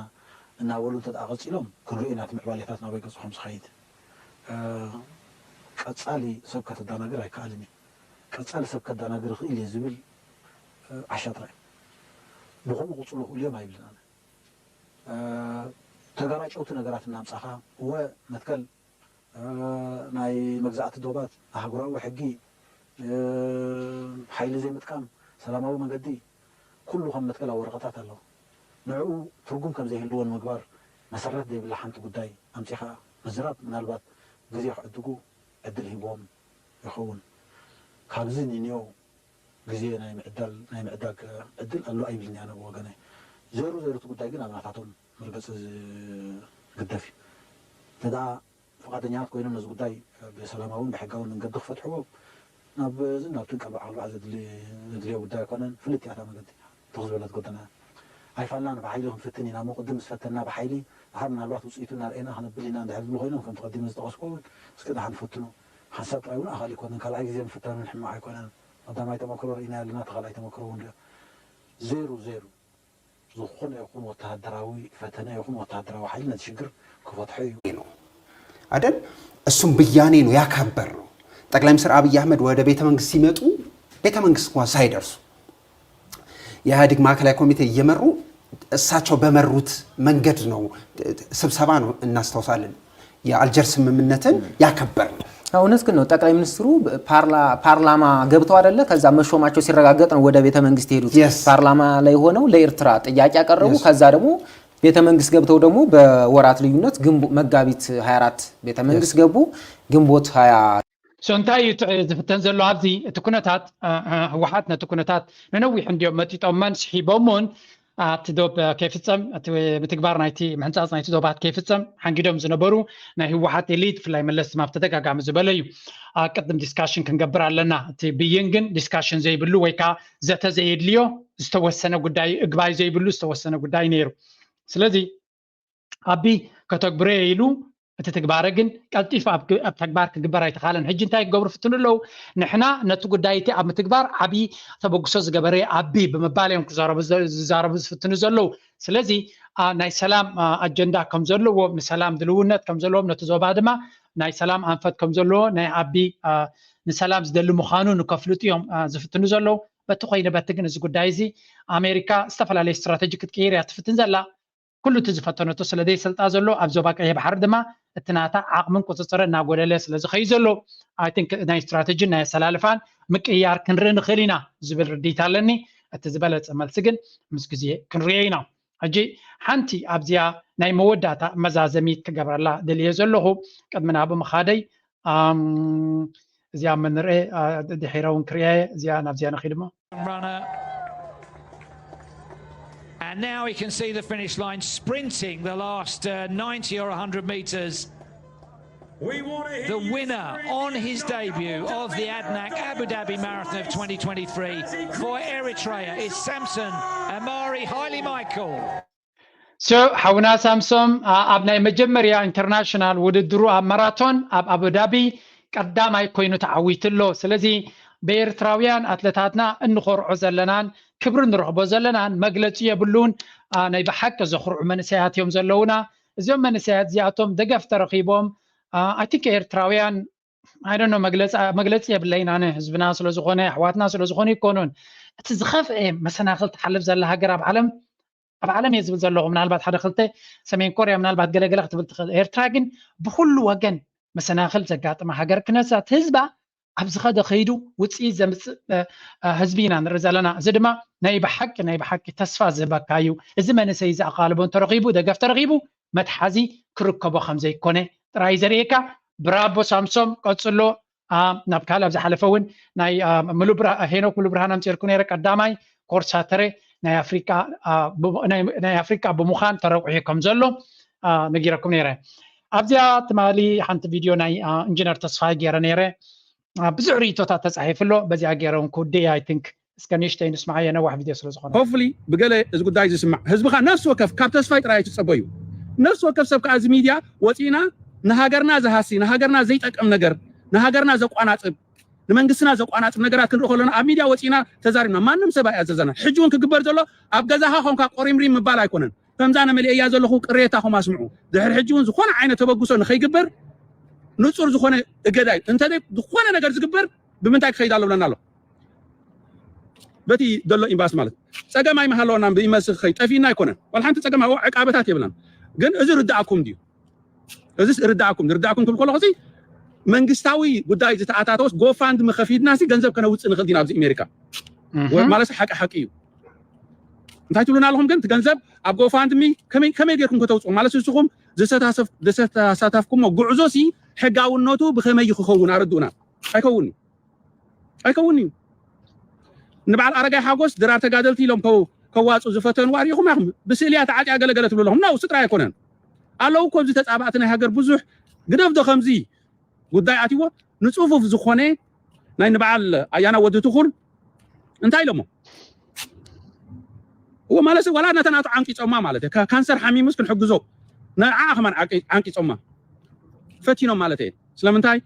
እናበሉ እንተ ደኣ ቀጺሎም ክንርኢ ኢና እቲ ምዕባሌታት ናበይ ገጹ ከም ዝኸይድ። ቀጻሊ ሰብ ከተደናግር ኣይከኣልን እዩ። ቀጻሊ ሰብ ከደናግር ይኽእል እየ ዝብል ዓሻ ጥራይ። ብኸምኡ ቅጽሉ ክእሉ እዮም ኣይብልን ኣነ። ተጋራጨውቲ ነገራት እናምጻኻ እወ መትከል ናይ መግዛእቲ ዶባት ኣህጉራዊ ሕጊ ሓይሊ ዘይምጥቃም ሰላማዊ መገዲ ኩሉ ከም መትከል ኣብ ወረቐታት ኣለዉ። ንዕኡ ትርጉም ከም ዘይህልዎ ንምግባር መሰረት ዘይብላ ሓንቲ ጉዳይ ኣምጺኻ ምዝራብ ምናልባት ግዜ ክዕድጉ ዕድል ሂብዎም ይኸውን። ካብዚ ንንዮ ግዜ ናይ ምዕዳል ናይ ምዕዳግ ዕድል ኣሎ ኣይብልን ኣነ ብወገነይ። ዜሩ ዜሩ እቲ ጉዳይ ግን ኣብ ናታቶም መርገፂ ዝግደፍ እዩ። እንተ ደኣ ፍቓደኛታት ኮይኖም ነዚ ጉዳይ ብሰላማውን ብሕጋውን መንገዲ ክፈትሕዎ ናብ እዝን ናብትን ቀልባዕ ቀልባዕ ዘድልዮ ጉዳይ ኣይኮነን። ፍልጥ እያ እታ መገዲ። ትኽ ዝበለት ጎደና ኣይፋልናን ብሓይሊ ክንፍትን ኢና እሞ ቅድም ምስ ፈተንና ብሓይሊ ድሓር ምናልባት ውፅኢቱ እናርኣና ክነብል ኢና እንድሕር ዝብሉ ኮይኖም ከምቲ ቀዲመ ዝጠቐስኩ እውን እስኪ ደሓን ንፈትኖ። ሓንሳብ ጥራይ እውን ኣኻሊ ኣይኮነን። ካልኣይ ግዜ ምፍታኑ ሕማቕ ኣይኮነን። ቀዳማይ ተመክሮ ርኢና ኣለና፣ እቲ ካልኣይ ተመክሮ እውን ሪኦ። ዜሩ ዜሩ ዝኾነ ይኹን ወተሃደራዊ ፈተነ ይኹን ወተሃደራዊ ሓይሊ ነቲ ሽግር ክፈትሖ እዩ። ነው አይደል? እሱም ብያኔ ነው ያከበር ነው። ጠቅላይ ሚኒስትር አብይ አህመድ ወደ ቤተ መንግስት ሲመጡ ቤተ መንግስት እንኳን ሳይደርሱ የኢህአዴግ ማዕከላዊ ኮሚቴ እየመሩ እሳቸው በመሩት መንገድ ነው ስብሰባ ነው እናስታውሳለን የአልጀር ስምምነትን ያከበር ነው። እውነት ግን ነው። ጠቅላይ ሚኒስትሩ ፓርላማ ገብተው አይደለ ከዛ መሾማቸው ሲረጋገጥ ነው ወደ ቤተ መንግስት ሄዱት። Yes. ፓርላማ ላይ ሆነው ለኤርትራ ጥያቄ ያቀረቡ Yes. ከዛ ደግሞ ቤተ መንግስት ገብተው ደግሞ በወራት ልዩነት ግንቦ መጋቢት ሃያ አራት ቤተ መንግስት ገቡ። ግንቦት ሃያ So እንታይ እዩ ት- ዝፍተን ዘሎ ኣብዚ እቲ ኩነታት እ፣ እ፣ ህወሓት ነቲ ኩነታት ንነዊሕ እንዲዮም መጢጦሞን ስሒቦሞን ኣብቲ ዶብ እ፣ ከይፍፀም እቲ ምትግባር ናይቲ ምሕንፃፅ ናይቲ ዶባት ከይፍፀም ሓንጊዶም ዝነበሩ ናይ ህወሓት ኤሊት ብፍላይ መለስ ናብ ተደጋጋሚ ዝበለ እዩ። ኣ፣ ቅድም ዲስካሽን ክንገብር ኣለና። እቲ ብይን ግን ዲስካሽን ዘይብሉ ወይ ከዓ ዘተ ዘየድልዮ ዝተወሰነ ጉዳይ እግባይ ዘይብሉ ዝተወሰነ ጉዳይ ነይሩ። ስለዚ ኣቢ ከተግብሮ ኢሉ እቲ ትግባረ ግን ቀልጢፉ ኣብ ግ- ኣብ ተግባር ክግበር ኣይተኻለን። ሕጂ እንታይ ክገብሩ ፍትኑ ኣለዉ? ንሕና ነቲ ጉዳይ እቲ ኣብ ምትግባር ዓብዪ ተበግሶ ዝገበረ ኣቢ ብምባል እዮም ክዛረቡ ዘ- ዝዛረቡ ዝፍትኑ ዘለዉ። ስለዚ ኣ፣ ናይ ሰላም ኣ፣ ኣጀንዳ ከም ዘለዎ ንሰላም ድልውነት ከም ዘለዎም ነቲ ዞባ ድማ ናይ ሰላም ኣንፈት ከም ዘለዎ ናይ ኣቢ ኣ፣ ንሰላም ዝደሊ ምዃኑ ንከፍልጡ እዮም ኣ፣ ዝፍትኑ ዘለዉ። በቲ ኮይነ በቲ ግን እዚ ጉዳይ እዚ ኣሜሪካ ዝተፈላለየ ስትራተጂ ክትቅይር እያ ትፍትን ዘላ። ኩሉ እቲ ዝፈተነቶ ስለ ዘይሰልጣ ዘሎ ኣብ ዞባ ቀይሕ ባሕሪ ድማ እቲ ናታ ዓቕምን ቁፅፅር እናጎደለ ስለ ዝኸዩ ዘሎ I think ናይ ስትራተጂ ናይ ኣሰላልፋን ምቅያር ክንርኢ ንኽእል ኢና ዝብል ርድኢት ኣለኒ። እቲ ዝበለፀ መልሲ ግን ምስ ግዜ ክንሪኦ ኢና። ሕጂ ሓንቲ ኣብዚኣ ናይ መወዳእታ መዛዘሚት ክገብረላ ደልየ ዘለኹ ቅድሚ ናብኡ ምኻደይ ኣም፣ እዚኣ መንርኤ ድሒረ እውን ክሪኣ እየ። እዚኣ ናብዚኣ ንኺድ እሞ runner. And now he can see the finish line, sprinting the last uh, ninety or one hundred metres. The winner on his debut of the Adnac Abu Dhabi Marathon of twenty twenty-three for Eritrea is Samson Amari Haile Michael. So ሓውና ሳምሶም ኣ- ኣብ ናይ መጀመርያ ኢንተርናሽናል ውድድሩ ኣብ ማራቶን ኣብ ኣቡዳቢ ቀዳማይ ኮይኑ ተዓዊቱ ኣሎ። ስለዚ ብኤርትራውያን ኣትለታትና እንኾርዖ ዘለናን ክብሪ ንረኽቦ ዘለናን መግለፂ የብሉን። ኣ፣ ናይ ብሓቂ ዘኹርዑ መንእሰያት እዮም ዘለውና። እዚኦም መንእሰያት እዚኣቶም ደገፍ ተረኺቦም I think ኤርትራውያን I don't know መግለፂ መግለፂ የብለይን ኣነ ህዝብና ስለዝኾነ ኣሕዋትና ስለዝኾነ ይኮኑን እቲ ዝኸፍአ መሰናኽል ትሓልፍ ዘላ ሃገር ኣብ ዓለም ኣብ ዓለም እየ ዝብል ዘለኹ ምናልባት ሓደ ክልተ ሰሜን ኮርያ ምናልባት ገለገለ ክትብል ትኽእል ኤርትራ ግን ብኩሉ ወገን መሰናኽል ዘጋጥማ ሃገር ክነሳ እቲ ህዝባ ኣብ ዝኸደ ከይዱ ውፅኢት ዘምፅእ ህዝቢ ኢና ንርኢ ዘለና እዚ ድማ ናይ ብሓቂ ናይ ብሓቂ ተስፋ ዝህበካ እዩ እዚ መንእሰይ እዚ ኣቓልቦ እንተረኺቡ ደገፍ ተረኺቡ መትሓዚ ክርከቦ ከም ዘይኮነ ጥራይ ዘርእየካ ብራቦ ሳምሶም ቀፅሎ ናብ ካልእ ኣብ ዝሓለፈ እውን ናይ ሄኖክ ሙሉብርሃን ኣምፂርኩ ነይረ። ቀዳማይ ኮርሳተረ ናይ ኣፍሪቃ ብምዃን ተረቑሑ ከም ዘሎ ነጊረኩም ነይረ። ኣብዚኣ ትማሊ ሓንቲ ቪድዮ ናይ ኢንጂነር ተስፋይ ገይረ ነይረ። ብዙሕ ርእቶታት ተፃሒፉ ኣሎ። በዚኣ ገይረ እውን ክውድእ እየ። I think እስከ ንእሽተይ ንስምዓዮ፣ ነዋሕ ቪድዮ ስለ ዝኾነ። Hopefully ብገለ እዚ ጉዳይ ዝስማዕ ህዝብኻ ነፍሲ ወከፍ ካብ ተስፋይ ጥራይ ኣይትፀበዩ። ነፍሲ ወከፍ ሰብ ከዓ እዚ ሚድያ ወፂእና ንሃገርና ዝሃሲ፣ ንሃገርና ዘይጠቅም ነገር፣ ንሃገርና ዘቋናፅብ፣ ንመንግስትና ዘቋናፅብ ነገራት ክንርኢ ከለና ኣብ ሚድያ ወፂእና ተዛሪብና ማንም ሰብ ኣይኣዘዘና። ሕጂ እውን ክግበር ዘሎ ኣብ ገዛኻ ኮንካ ቆሪምሪም ምባል ኣይኮነን። ከምዛ ነመሊአያ ዘለኹ ቅሬታኹም ኣስምዑ። ድሕሪ ሕጂ እውን ዝኾነ ዓይነት ተበግሶ ንኸይግበር ንፁር ዝኾነ እገዳ እዩ። እንተዘይ ዝኾነ ነገር ዝግበር ብምንታይ ክኸይድ ኣለብለና ኣሎ? በቲ ዘሎ ኢምባሲ ማለት ጸገም ኣይመሃለወናን ብኢመሲ ክኸይድ ጠፊእና ኣይኮነን። ዋላ ሓንቲ ጸገም ኣብኡ ዕቃበታት የብልናን። ግን እዚ ርዳእኩም ድዩ? እዚ ርዳእኩም ርዳእኩም ክብል ከለኹ እዚ መንግስታዊ ጉዳይ ዝተኣታተወስ ጎፋንድሚ ከፊድና ሲ ገንዘብ ከነውፅእ ንኽእል ዲና ኣብዚ ኣሜሪካ ማለት ሓቂ ሓቂ እዩ። እንታይ ትብሉና ኣለኹም ግን እቲ ገንዘብ ኣብ ጎፋንድሚ ከመይ ከመይ ጌርኩም ከተውፅኡ ማለት ንስኹም ዝተሳተፍኩሞ ጉዕዞ ሲ ሕጋውነቱ ብኸመይ ክኸውን ኣረድኡና። ኣይከውን እዩ ኣይከውን እዩ። ንበዓል ኣረጋይ ሓጎስ ድራር ተጋደልቲ ኢሎም ከዋፁ ዝፈተንዋ ሪኢኹም ኢኹም። ብስእልያ ተዓፅያ ገለገለ ትብሉ ኣለኹም። ናው ስጥራ ኣይኮነን ኣለዉ እኮ ኣብዚ ተፃባእቲ ናይ ሃገር ብዙሕ ግደፍዶ ከምዚ ጉዳይ ኣትዎ ንፅፉፍ ዝኾነ ናይ ንበዓል ኣያና ወዲ ትኹል እንታይ ኢሎሞ እዎ ማለት ዋላ ነተናቱ ዓንቂፆማ ማለት ካንሰር ሓሚሙስ ክንሕግዞ ንዓ ከማን ዓንቂፆማ ፈቲኖም ማለት እየ ስለምንታይ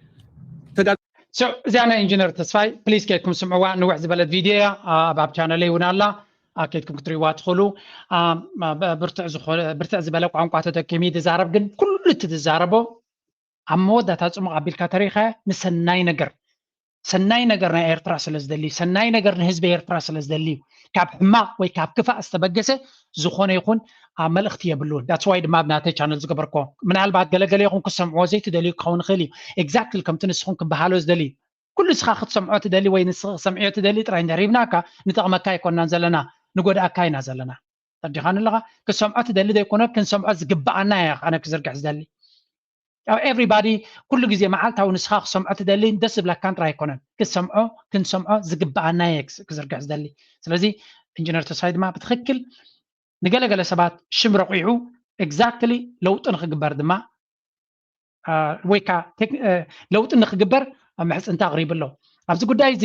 እዚኣ ናይ ኢንጂነር ተስፋይ ፕሊስ ከይድኩም ስምዕዋ ንውሕ ዝበለት ቪድዮ እያ ኣብ ቻነለይ እውን ኣላ ከይድኩም ክትሪእዋ ትኽእሉ ብርትዕ ዝበለ ቋንቋ ተጠቂሚ ዝዛረብ ግን ኩሉ እቲ ዝዛረቦ ኣብ መወዳእታ ፅሙቕ ኣቢልካ ተሪኸ ንሰናይ ነገር ሰናይ ነገር ናይ ኤርትራ ስለ ዝደሊ ሰናይ ነገር ንህዝቢ ኤርትራ ስለ ዝደሊ ካብ ሕማቕ ወይ ካብ ክፋእ ዝተበገሰ ዝኾነ ይኹን መልእኽቲ የብሉን that's why ድማ ኣብ ናተይ ቻነል ዝገበርኮ ምናልባት ገለገለ ይኹን ክሰምዕዎ ዘይትደልዩ ክኸውን ይኽእል እዩ exactly ከምቲ ንስኹም ክበሃሎ ዝደሊ ኩሉ ንስኻ ክትሰምዖ ትደሊ ወይ ንስኺ ክሰምዕዮ ትደሊ ጥራይ እንድሕር ሂብናካ ንጠቕመካ ኣይኮናን ዘለና ንጎድኣካ ኢና ዘለና ተዲኻኒ ኣለኻ ክሰምዖ ትደሊ ዘይኮነ ክንሰምዖ ዝግብኣና እያ ኣነ ክዝርግሕ ዝደሊ everybody ኩሉ ግዜ መዓልታዊ ንስኻ ክሰምዖ ትደሊ ደስ ዝብለካን ጥራይ ኣይኮነን ክሰምዖ ክንሰምዖ ዝግብኣና እየ ክዝርግሕ ዝደሊ ስለዚ ኢንጂነር ተስፋይ ድማ ብትኽክል ንገለገለ ሰባት ሽም ረቑሑ exactly ለውጢ ንክግበር ድማ ወይ ከዓ ለውጢ ንክግበር ኣብ ምሕፅንታ ኣቕሪቡ ኣሎ ኣብዚ ጉዳይ እዚ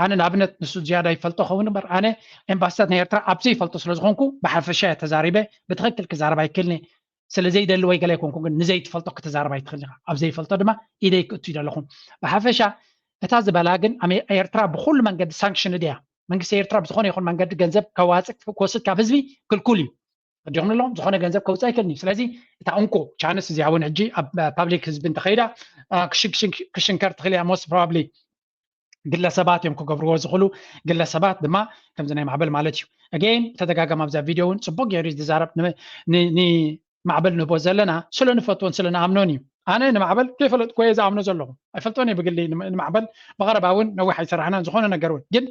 ኣነ ንኣብነት ንሱ ዝያዳ ይፈልጦ ኸውን እምበር ኣነ ኤምባሲታት ናይ ኤርትራ ኣብ ዘይፈልጦ ስለ ዝኾንኩ ብሓፈሻ እየ ተዛሪበ ብትኽክል ክዛረብ ኣይክእልን ስለ ዘይደሊ ወይ ገለ ኣይኮንኩ ግን ንዘይትፈልጦ ክተዛረብ ኣይትኽእል ኢኻ ኣብ ዘይፈልጦ ድማ ኢደይ ክእቱ ይደለኹም ብሓፈሻ እታ ዝበላ ግን ኤርትራ ብኩሉ መንገዲ ሳንክሽን ድያ መንግስቲ ኤርትራ ብዝኾነ ይኹን መንገዲ ገንዘብ ከዋፅእ ክወስድ ካብ ህዝቢ ክልኩል እዩ ተዲኹም ኣለኹም ዝኾነ ገንዘብ ከውፅእ ኣይክእልን እዩ ስለዚ እታ እንኮ ቻንስ እዚኣ እውን ሕጂ ኣብ ፓብሊክ ህዝቢ እንተኸይዳ ክሽንከር ትኽእል እያ most probably ግለሰባት እዮም ክገብርዎ ዝኽእሉ ግለሰባት ድማ ከምዚ ናይ ማዕበል ማለት እዩ again ተደጋገም ኣብዛ ቪድዮ እውን ፅቡቅ ገይሩ ዝዛረብ ማዕበል ንህቦ ዘለና ስለ ንፈትዎን ስለ ንኣምኖን እዩ ኣነ ንማዕበል ከይፈለጥኩ እየ ዝኣምኖ ዘለኹ ኣይፈልጦን እየ ብግሊ ንማዕበል ብቐረባ እውን ነዊሕ ኣይሰራሕናን ዝኾነ ነገር እውን ግን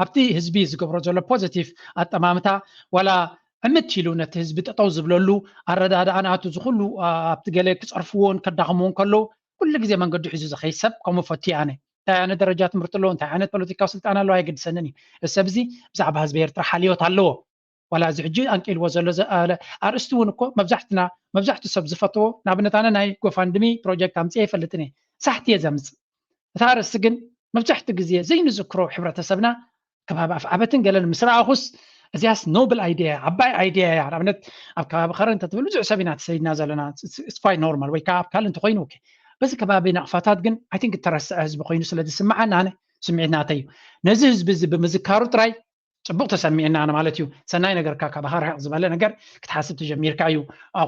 ኣብቲ ህዝቢ ዝገብሮ ዘሎ ፖዘቲቭ ኣጠማምታ ዋላ ዕምት ኢሉ ነቲ ህዝቢ ጠጠው ዝብለሉ ኣረዳድኣ ንኣቱ ዝኩሉ ኣብቲ ገለ ክፀርፍዎን ከዳኽምዎን ከለዉ ኩሉ ግዜ መንገዱ ሒዙ ዝኸይድ ሰብ ከምኡ ፈቱ ኣነ እንታይ ዓይነት ደረጃ ትምህርቲ ኣለዎ እንታይ ዓይነት ፖለቲካዊ ስልጣን ኣለዎ ኣይገድሰንን እዩ ሰብ እዚ ብዛዕባ ህዝቢ ኤርትራ ሓልዮት ኣለዎ ዋላ እዚ ሕጂ ኣንቂልዎ ዘሎ ኣርእስቲ እውን እኮ መብዛሕትና መብዛሕቱ ሰብ ዝፈትዎ ንኣብነት ኣነ ናይ ጎፋንድሚ ፕሮጀክት ኣምፅእ ይፈልጥን እየ ሳሕቲ እየ ዘምፅእ እታ ኣርእስቲ ግን መብዛሕትኡ ግዜ ዘይንዝክሮ ሕብረተሰብና ከባቢ ኣፍዓበትን ገለን ምስ ረኣኹስ እዚያስ ኖብል ኣይድያ እያ ዓባይ ኣይድያ እያ ንኣብነት ኣብ ከባቢ ከረ እንተትብል ብዙሕ ሰብ ኢና ተሰዲድና ዘለና ስኳይ ኖርማል ወይ ከዓ ኣብ ካልእ እንተኮይኑ ኦኬ በዚ ከባቢ ናቕፋታት ግን ኣይ ቲንክ እተረስዐ ህዝቢ ኮይኑ ስለ ዝስምዓኒ ኣነ ስምዒት ናተይ እዩ ነዚ ህዝቢ እዚ ብምዝካሩ ጥራይ ፅቡቅ ተሰሚዕና ማለት እዩ ሰናይ ነገርካ ካብ ሃርሕቅ ዝበለ ነገር ክትሓስብ ተጀሚርካ እዩ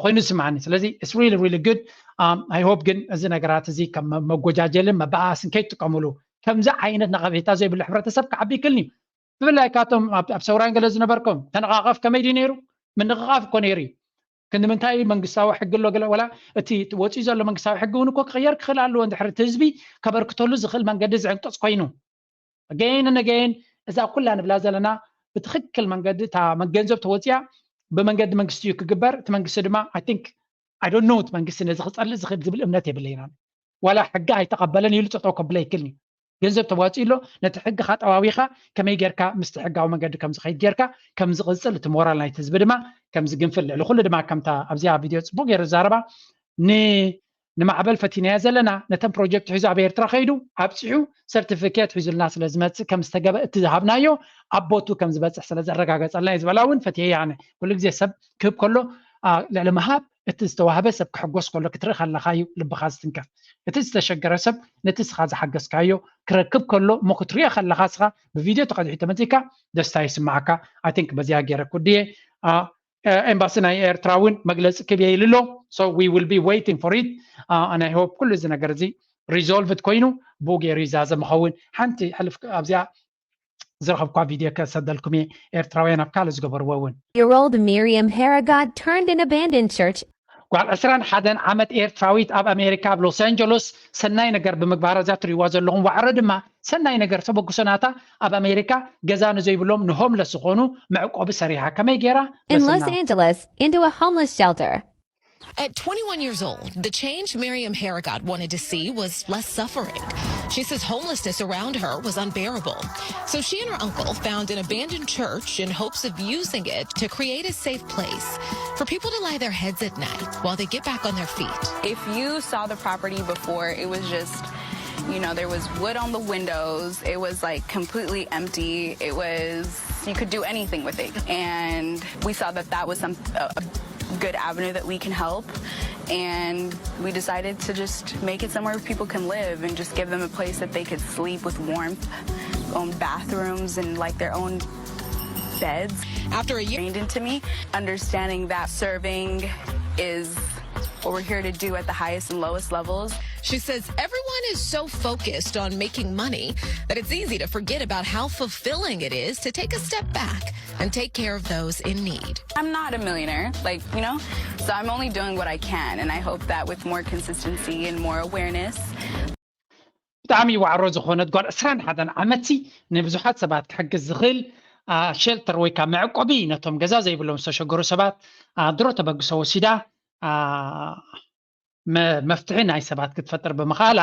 ኮይኑ ዝስምዓኒ ስለዚ it's really really good I hope ግን እዚ ነገራት እዚ ከም መጎጃጀልን መበኣስን ከይትጥቀምሉ ከምዚ ዓይነት ነቐፌታ ዘይብሉ ሕብረተሰብ ክዓቢ ይክልኒ ብፍላይ ካቶም ኣብ ሰውራን ገለ ዝነበርኩም ተነቓቐፍ ከመይ ድዩ ነይሩ ምንቕቓፍ እኮ ነይሩ እዩ ክንዲ ምንታይ መንግስታዊ ሕጊ ኣሎ ገለ ወላ እቲ ወፂኡ ዘሎ መንግስታዊ ሕጊ እውን እኮ ክቕየር ክኽእል ኣለዎ እንድሕር እቲ ህዝቢ ከበርክተሉ ዝኽእል መንገዲ ዝዕንቅፅ ኮይኑ ገይን ነገይን እዛ ኩላ ንብላ ዘለና ብትኽክል መንገዲ እታ መገንዘብ ተወፅያ ብመንገዲ መንግስቲ እዩ ክግበር እቲ መንግስቲ ድማ I think I don't know እቲ መንግስቲ ነዚ ክፀልእ ዝኽእል ዝብል እምነት የብለይና ዋላ ሕጊ ኣይተቐበለን ኢሉ ጠጠው ከብሎ ኣይክልኒ። ገንዘብ ተዋፂኡ ኣሎ። ነቲ ሕጊ ካጠዋዊኻ ከመይ ጌርካ ምስቲ ሕጋዊ መንገዲ ከም ዝኸይድ ጌርካ ከም ዝቕፅል፣ እቲ ሞራል ናይቲ ህዝቢ ድማ ከም ዝግንፍል፣ ልዕሊ ኩሉ ድማ ከምታ ኣብዚኣ ቪድዮ ፅቡቅ ገይሩ ዝዛረባ ን ንማዕበል ፈቲናዮ ዘለና፣ ነተን ፕሮጀክት ሒዙ ኣብ ኤርትራ ከይዱ ኣብፂሑ ሰርቲፊኬት ሒዙልና ስለ ዝመፅእ ከም ዝተገበ፣ እቲ ዝሃብናዮ ኣብ ቦቱ ከም ዝበፅሕ ስለ ዘረጋገፀልና እዩ ዝበላ እውን ፈትየ ኣነ። ኩሉ ግዜ ሰብ ክህብ ከሎ፣ አ፣ ልዕሊ ምሃብ እቲ ዝተዋህበ ሰብ ክሕጎስ ከሎ ክትርኢ ከለኻ እዩ ልብኻ ዝትንከፍ። እቲ ዝተሸገረ ሰብ ነቲ ስኻ ዝሓገዝካዮ ክረክብ ከሎ እሞ ክትሪኦ ከለኻ ስኻ ብቪድዮ ተቐዲሑ ተመፂካ ደስታ ይስማዓካ። I think በዚኣ ገይረ ኩድየ፣ አ፣ ኤምባሲ ናይ ኤርትራ እውን መግለፂ ክብ ኢሉ ኣሎ። So we will be waiting for it, and I hope ኩሉ እዚ ነገር እዚ ሪዞልቭድ ኮይኑ ብኡ ገይሩ ይዛዘም ይኸውን። ሓንቲ ሕልፍ ኣብዚኣ ዝረኸብኳ ቪድዮ ከሰደልኩም እየ፣ ኤርትራውያን ኣብ ካልእ ዝገበርዎ እውን። Year old Miriam Haragod turned an abandoned church. ጓል ዕስራን ሓደን ዓመት ኤርትራዊት ኣብ ኣሜሪካ ኣብ ሎስ ኣንጀሎስ ሰናይ ነገር ብምግባራ እዛ ትሪእዋ ዘለኹም ዋዕሮ ድማ ሰናይ ነገር ተበግሶ ናታ ኣብ ኣሜሪካ ገዛ ንዘይብሎም ንሆምለስ ዝኾኑ መዕቆቢ ሰሪሓ ከመይ ገይራ In Los Angeles into a homeless shelter. At twenty-one years old, the change Miriam Haragod wanted to see was less suffering. She says homelessness around her was unbearable. So she and her uncle found an abandoned church in hopes of using it to create a safe place for people to lie their heads at night while they get back on their feet. If you saw the property before, it was just, you know, there was wood on the windows. It was like completely empty. It was, you could do anything with it. And we saw that that was some, a, a good avenue that we can help. And we decided to just make it somewhere people can live and just give them a place that they could sleep with warmth, own bathrooms and like their own beds. After a year, Ingrained into me, understanding that serving is what we're here to do at the highest and lowest levels. She says everyone is so focused on making money that it's easy to forget about how fulfilling it is to take a step back and take care of those in need. I'm not a millionaire, like, you know, so I'm only doing what I can, and I hope that with more consistency and more awareness, ብጣዕሚ ዋዕሮ ዝኾነት ጓል ዕስራን ሓደን ዓመት ሲ ንብዙሓት ሰባት ክሕግዝ ዝኽእል፣ አ፣ ሸልተር ወይ ከዓ መዕቆቢ ነቶም ገዛ ዘይብሎም ዝተሸገሩ ሰባት፣ አ፣ ድሮ ተበግሶ ወሲዳ፣ አ፣ መ-፣ መፍትሒ ናይ ሰባት ክትፈጥር ብምኽኣላ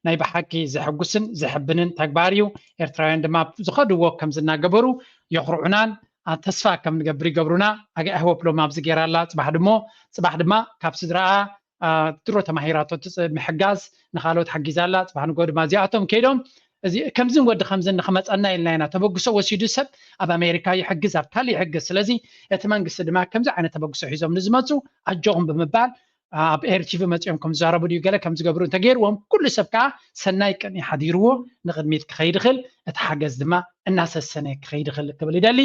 ናይ ብሓቂ ዘሐጉስን ዘሕብንን ተግባር እዩ። ኤርትራውያን ድማ ዝኸድዎ ከም ዝናገበሩ የኹርዑናን፣ አ፣ ተስፋ ከም ንገብር ይገብሩና። ኣገ ኣህወፕ ሎም ኣብዚ ገይራ ኣላ፣ ጽባሕ ድሞ፣ ጽባሕ ድማ ካብ ስድራኣ፣ አ፣ ድሮ ተማሂራቶ ትጽ-፣ ምሕጋዝ፣ ንኻልኦት ሓጊዛ ኣላ። ጽባሕ ንጎ ድማ እዚኣቶም ከይዶም፣ እዚ ከምዝን ወዲ ከምዝን ንኽመጸና ኢልና ኢና። ተበግሶ ወሲዱ ሰብ ኣብ ኣሜሪካ ይሕግዝ፣ ኣብ ካልእ ይሕግዝ። ስለዚ እቲ መንግስቲ ድማ ከምዚ ዓይነት ተበግሶ ሒዞም ንዝመጹ ኣጆኹም ብምባል፣ አ፣ ኣብ ኤርቲቪ መጺኦም ከም ዝዛረቡ ድዩ ገለ ከም ዝገብሩ እንተገይርዎም፣ ኩሉ ሰብ ከኣ ሰናይ ቅንኢ ሓዲርዎ ንቕድሚት ክኸይድ ይኽእል፣ እቲ ሓገዝ ድማ እናሰሰነ ክኸይድ ይኽእል ክብል ይደሊ።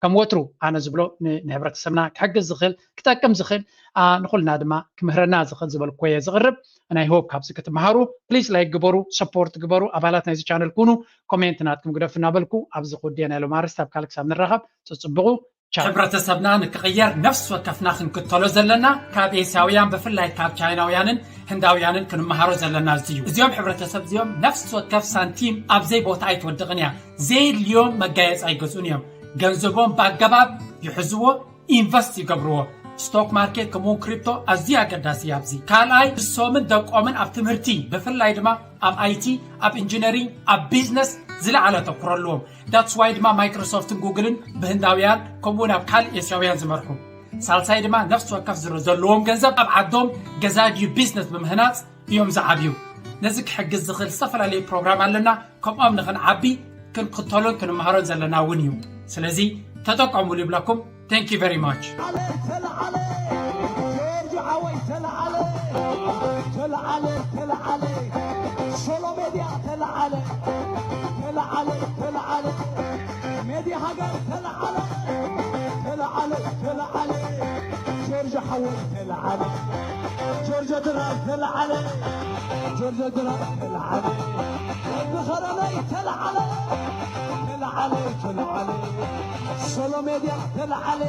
ከም ወትሩ ኣነ ዝብሎ ን-፣ ንህብረተሰብና ክሕግዝ ዝኽእል፣ ክጠቅም ዝኽእል፣ አ፣ ንኹልና ድማ ክምህረና ዝኽእል ዝበልኩዎ እየ ዝቕርብ። ናይ ሆፕ ካብዚ ክትመሃሩ ፕሊስ ላይክ ግበሩ፣ ሰፖርት ግበሩ፣ ኣባላት ናይዚ ቻነል ኩኑ፣ ኮሜንት ናትኩም ግደፉ እናበልኩ ኣብዚ ክውድየ ናይ ሎም ኣርስቲ ኣብ ካልእ ክሳብ ንራኸብ ጽጽብቑ። ቻው። ሕብረተሰብና ንክቕየር ነፍሲ ወከፍና ክንክተሎ ዘለና ካብ ኤስያውያን ብፍላይ ካብ ቻይናውያንን ህንዳውያንን ክንመሃሮ ዘለና እዚ እዩ። እዚኦም ሕብረተሰብ እዚኦም ነፍሲ ወከፍ ሳንቲም ኣብ ዘይ ቦታ ኣይትወድቕን እያ። ዘየድልዮም መጋየፂ ኣይገዝኡን እዮም። ገንዘቦም ብኣገባብ ይሕዝዎ፣ ኢንቨስት ይገብርዎ። ስቶክ ማርኬት ከምኡውን ክሪፕቶ ኣዝዩ ኣገዳሲ እዩ ኣብዚ። ካልኣይ ንሶምን ደቆምን ኣብ ትምህርቲ ብፍላይ ድማ ኣብ ኣይቲ፣ ኣብ ኢንጂነሪንግ፣ ኣብ ቢዝነስ ዝለዓለ ኣተኩሮ ኣለዎም። ዳትስ ዋይ ድማ ማይክሮሶፍትን ጉግልን ብህንዳውያን ከምኡውን ኣብ ካልእ ኤስያውያን ዝመርሑ። ሳልሳይ ድማ ነፍሲ ወከፍ ዝረ ዘለዎም ገንዘብ ኣብ ዓዶም ገዛ ድዩ ቢዝነስ ብምህናፅ እዮም ዝዓብዩ። ነዚ ክሕግዝ ዝኽእል ዝተፈላለዩ ፕሮግራም ኣለና። ከምኦም ንኽንዓቢ ክንክተሎን ክንመሃሮን ዘለና እውን እዩ። ስለዚ ተጠቀሙሉ ይብለኩም። Thank you very much። ተለዓለ ጆርጅ ሓወይ ተለዓለ ተለዓለ ተለዓለ ሶሎ ሜድያ ተለዓለ ተለዓለ ተለዓለ ሜድያ ሃገር ተለዓለ ተለዓለ ተለዓለ ጆርጅ ሓወይ ተለዓለ ጆርጆ ድራር ተለዓለ ጆርጆ ድራር ተለዓለ ብኸረነይ ተለዓለ ተለዓለ ተለዓለ ሶሎ ሜድያ ተለዓለ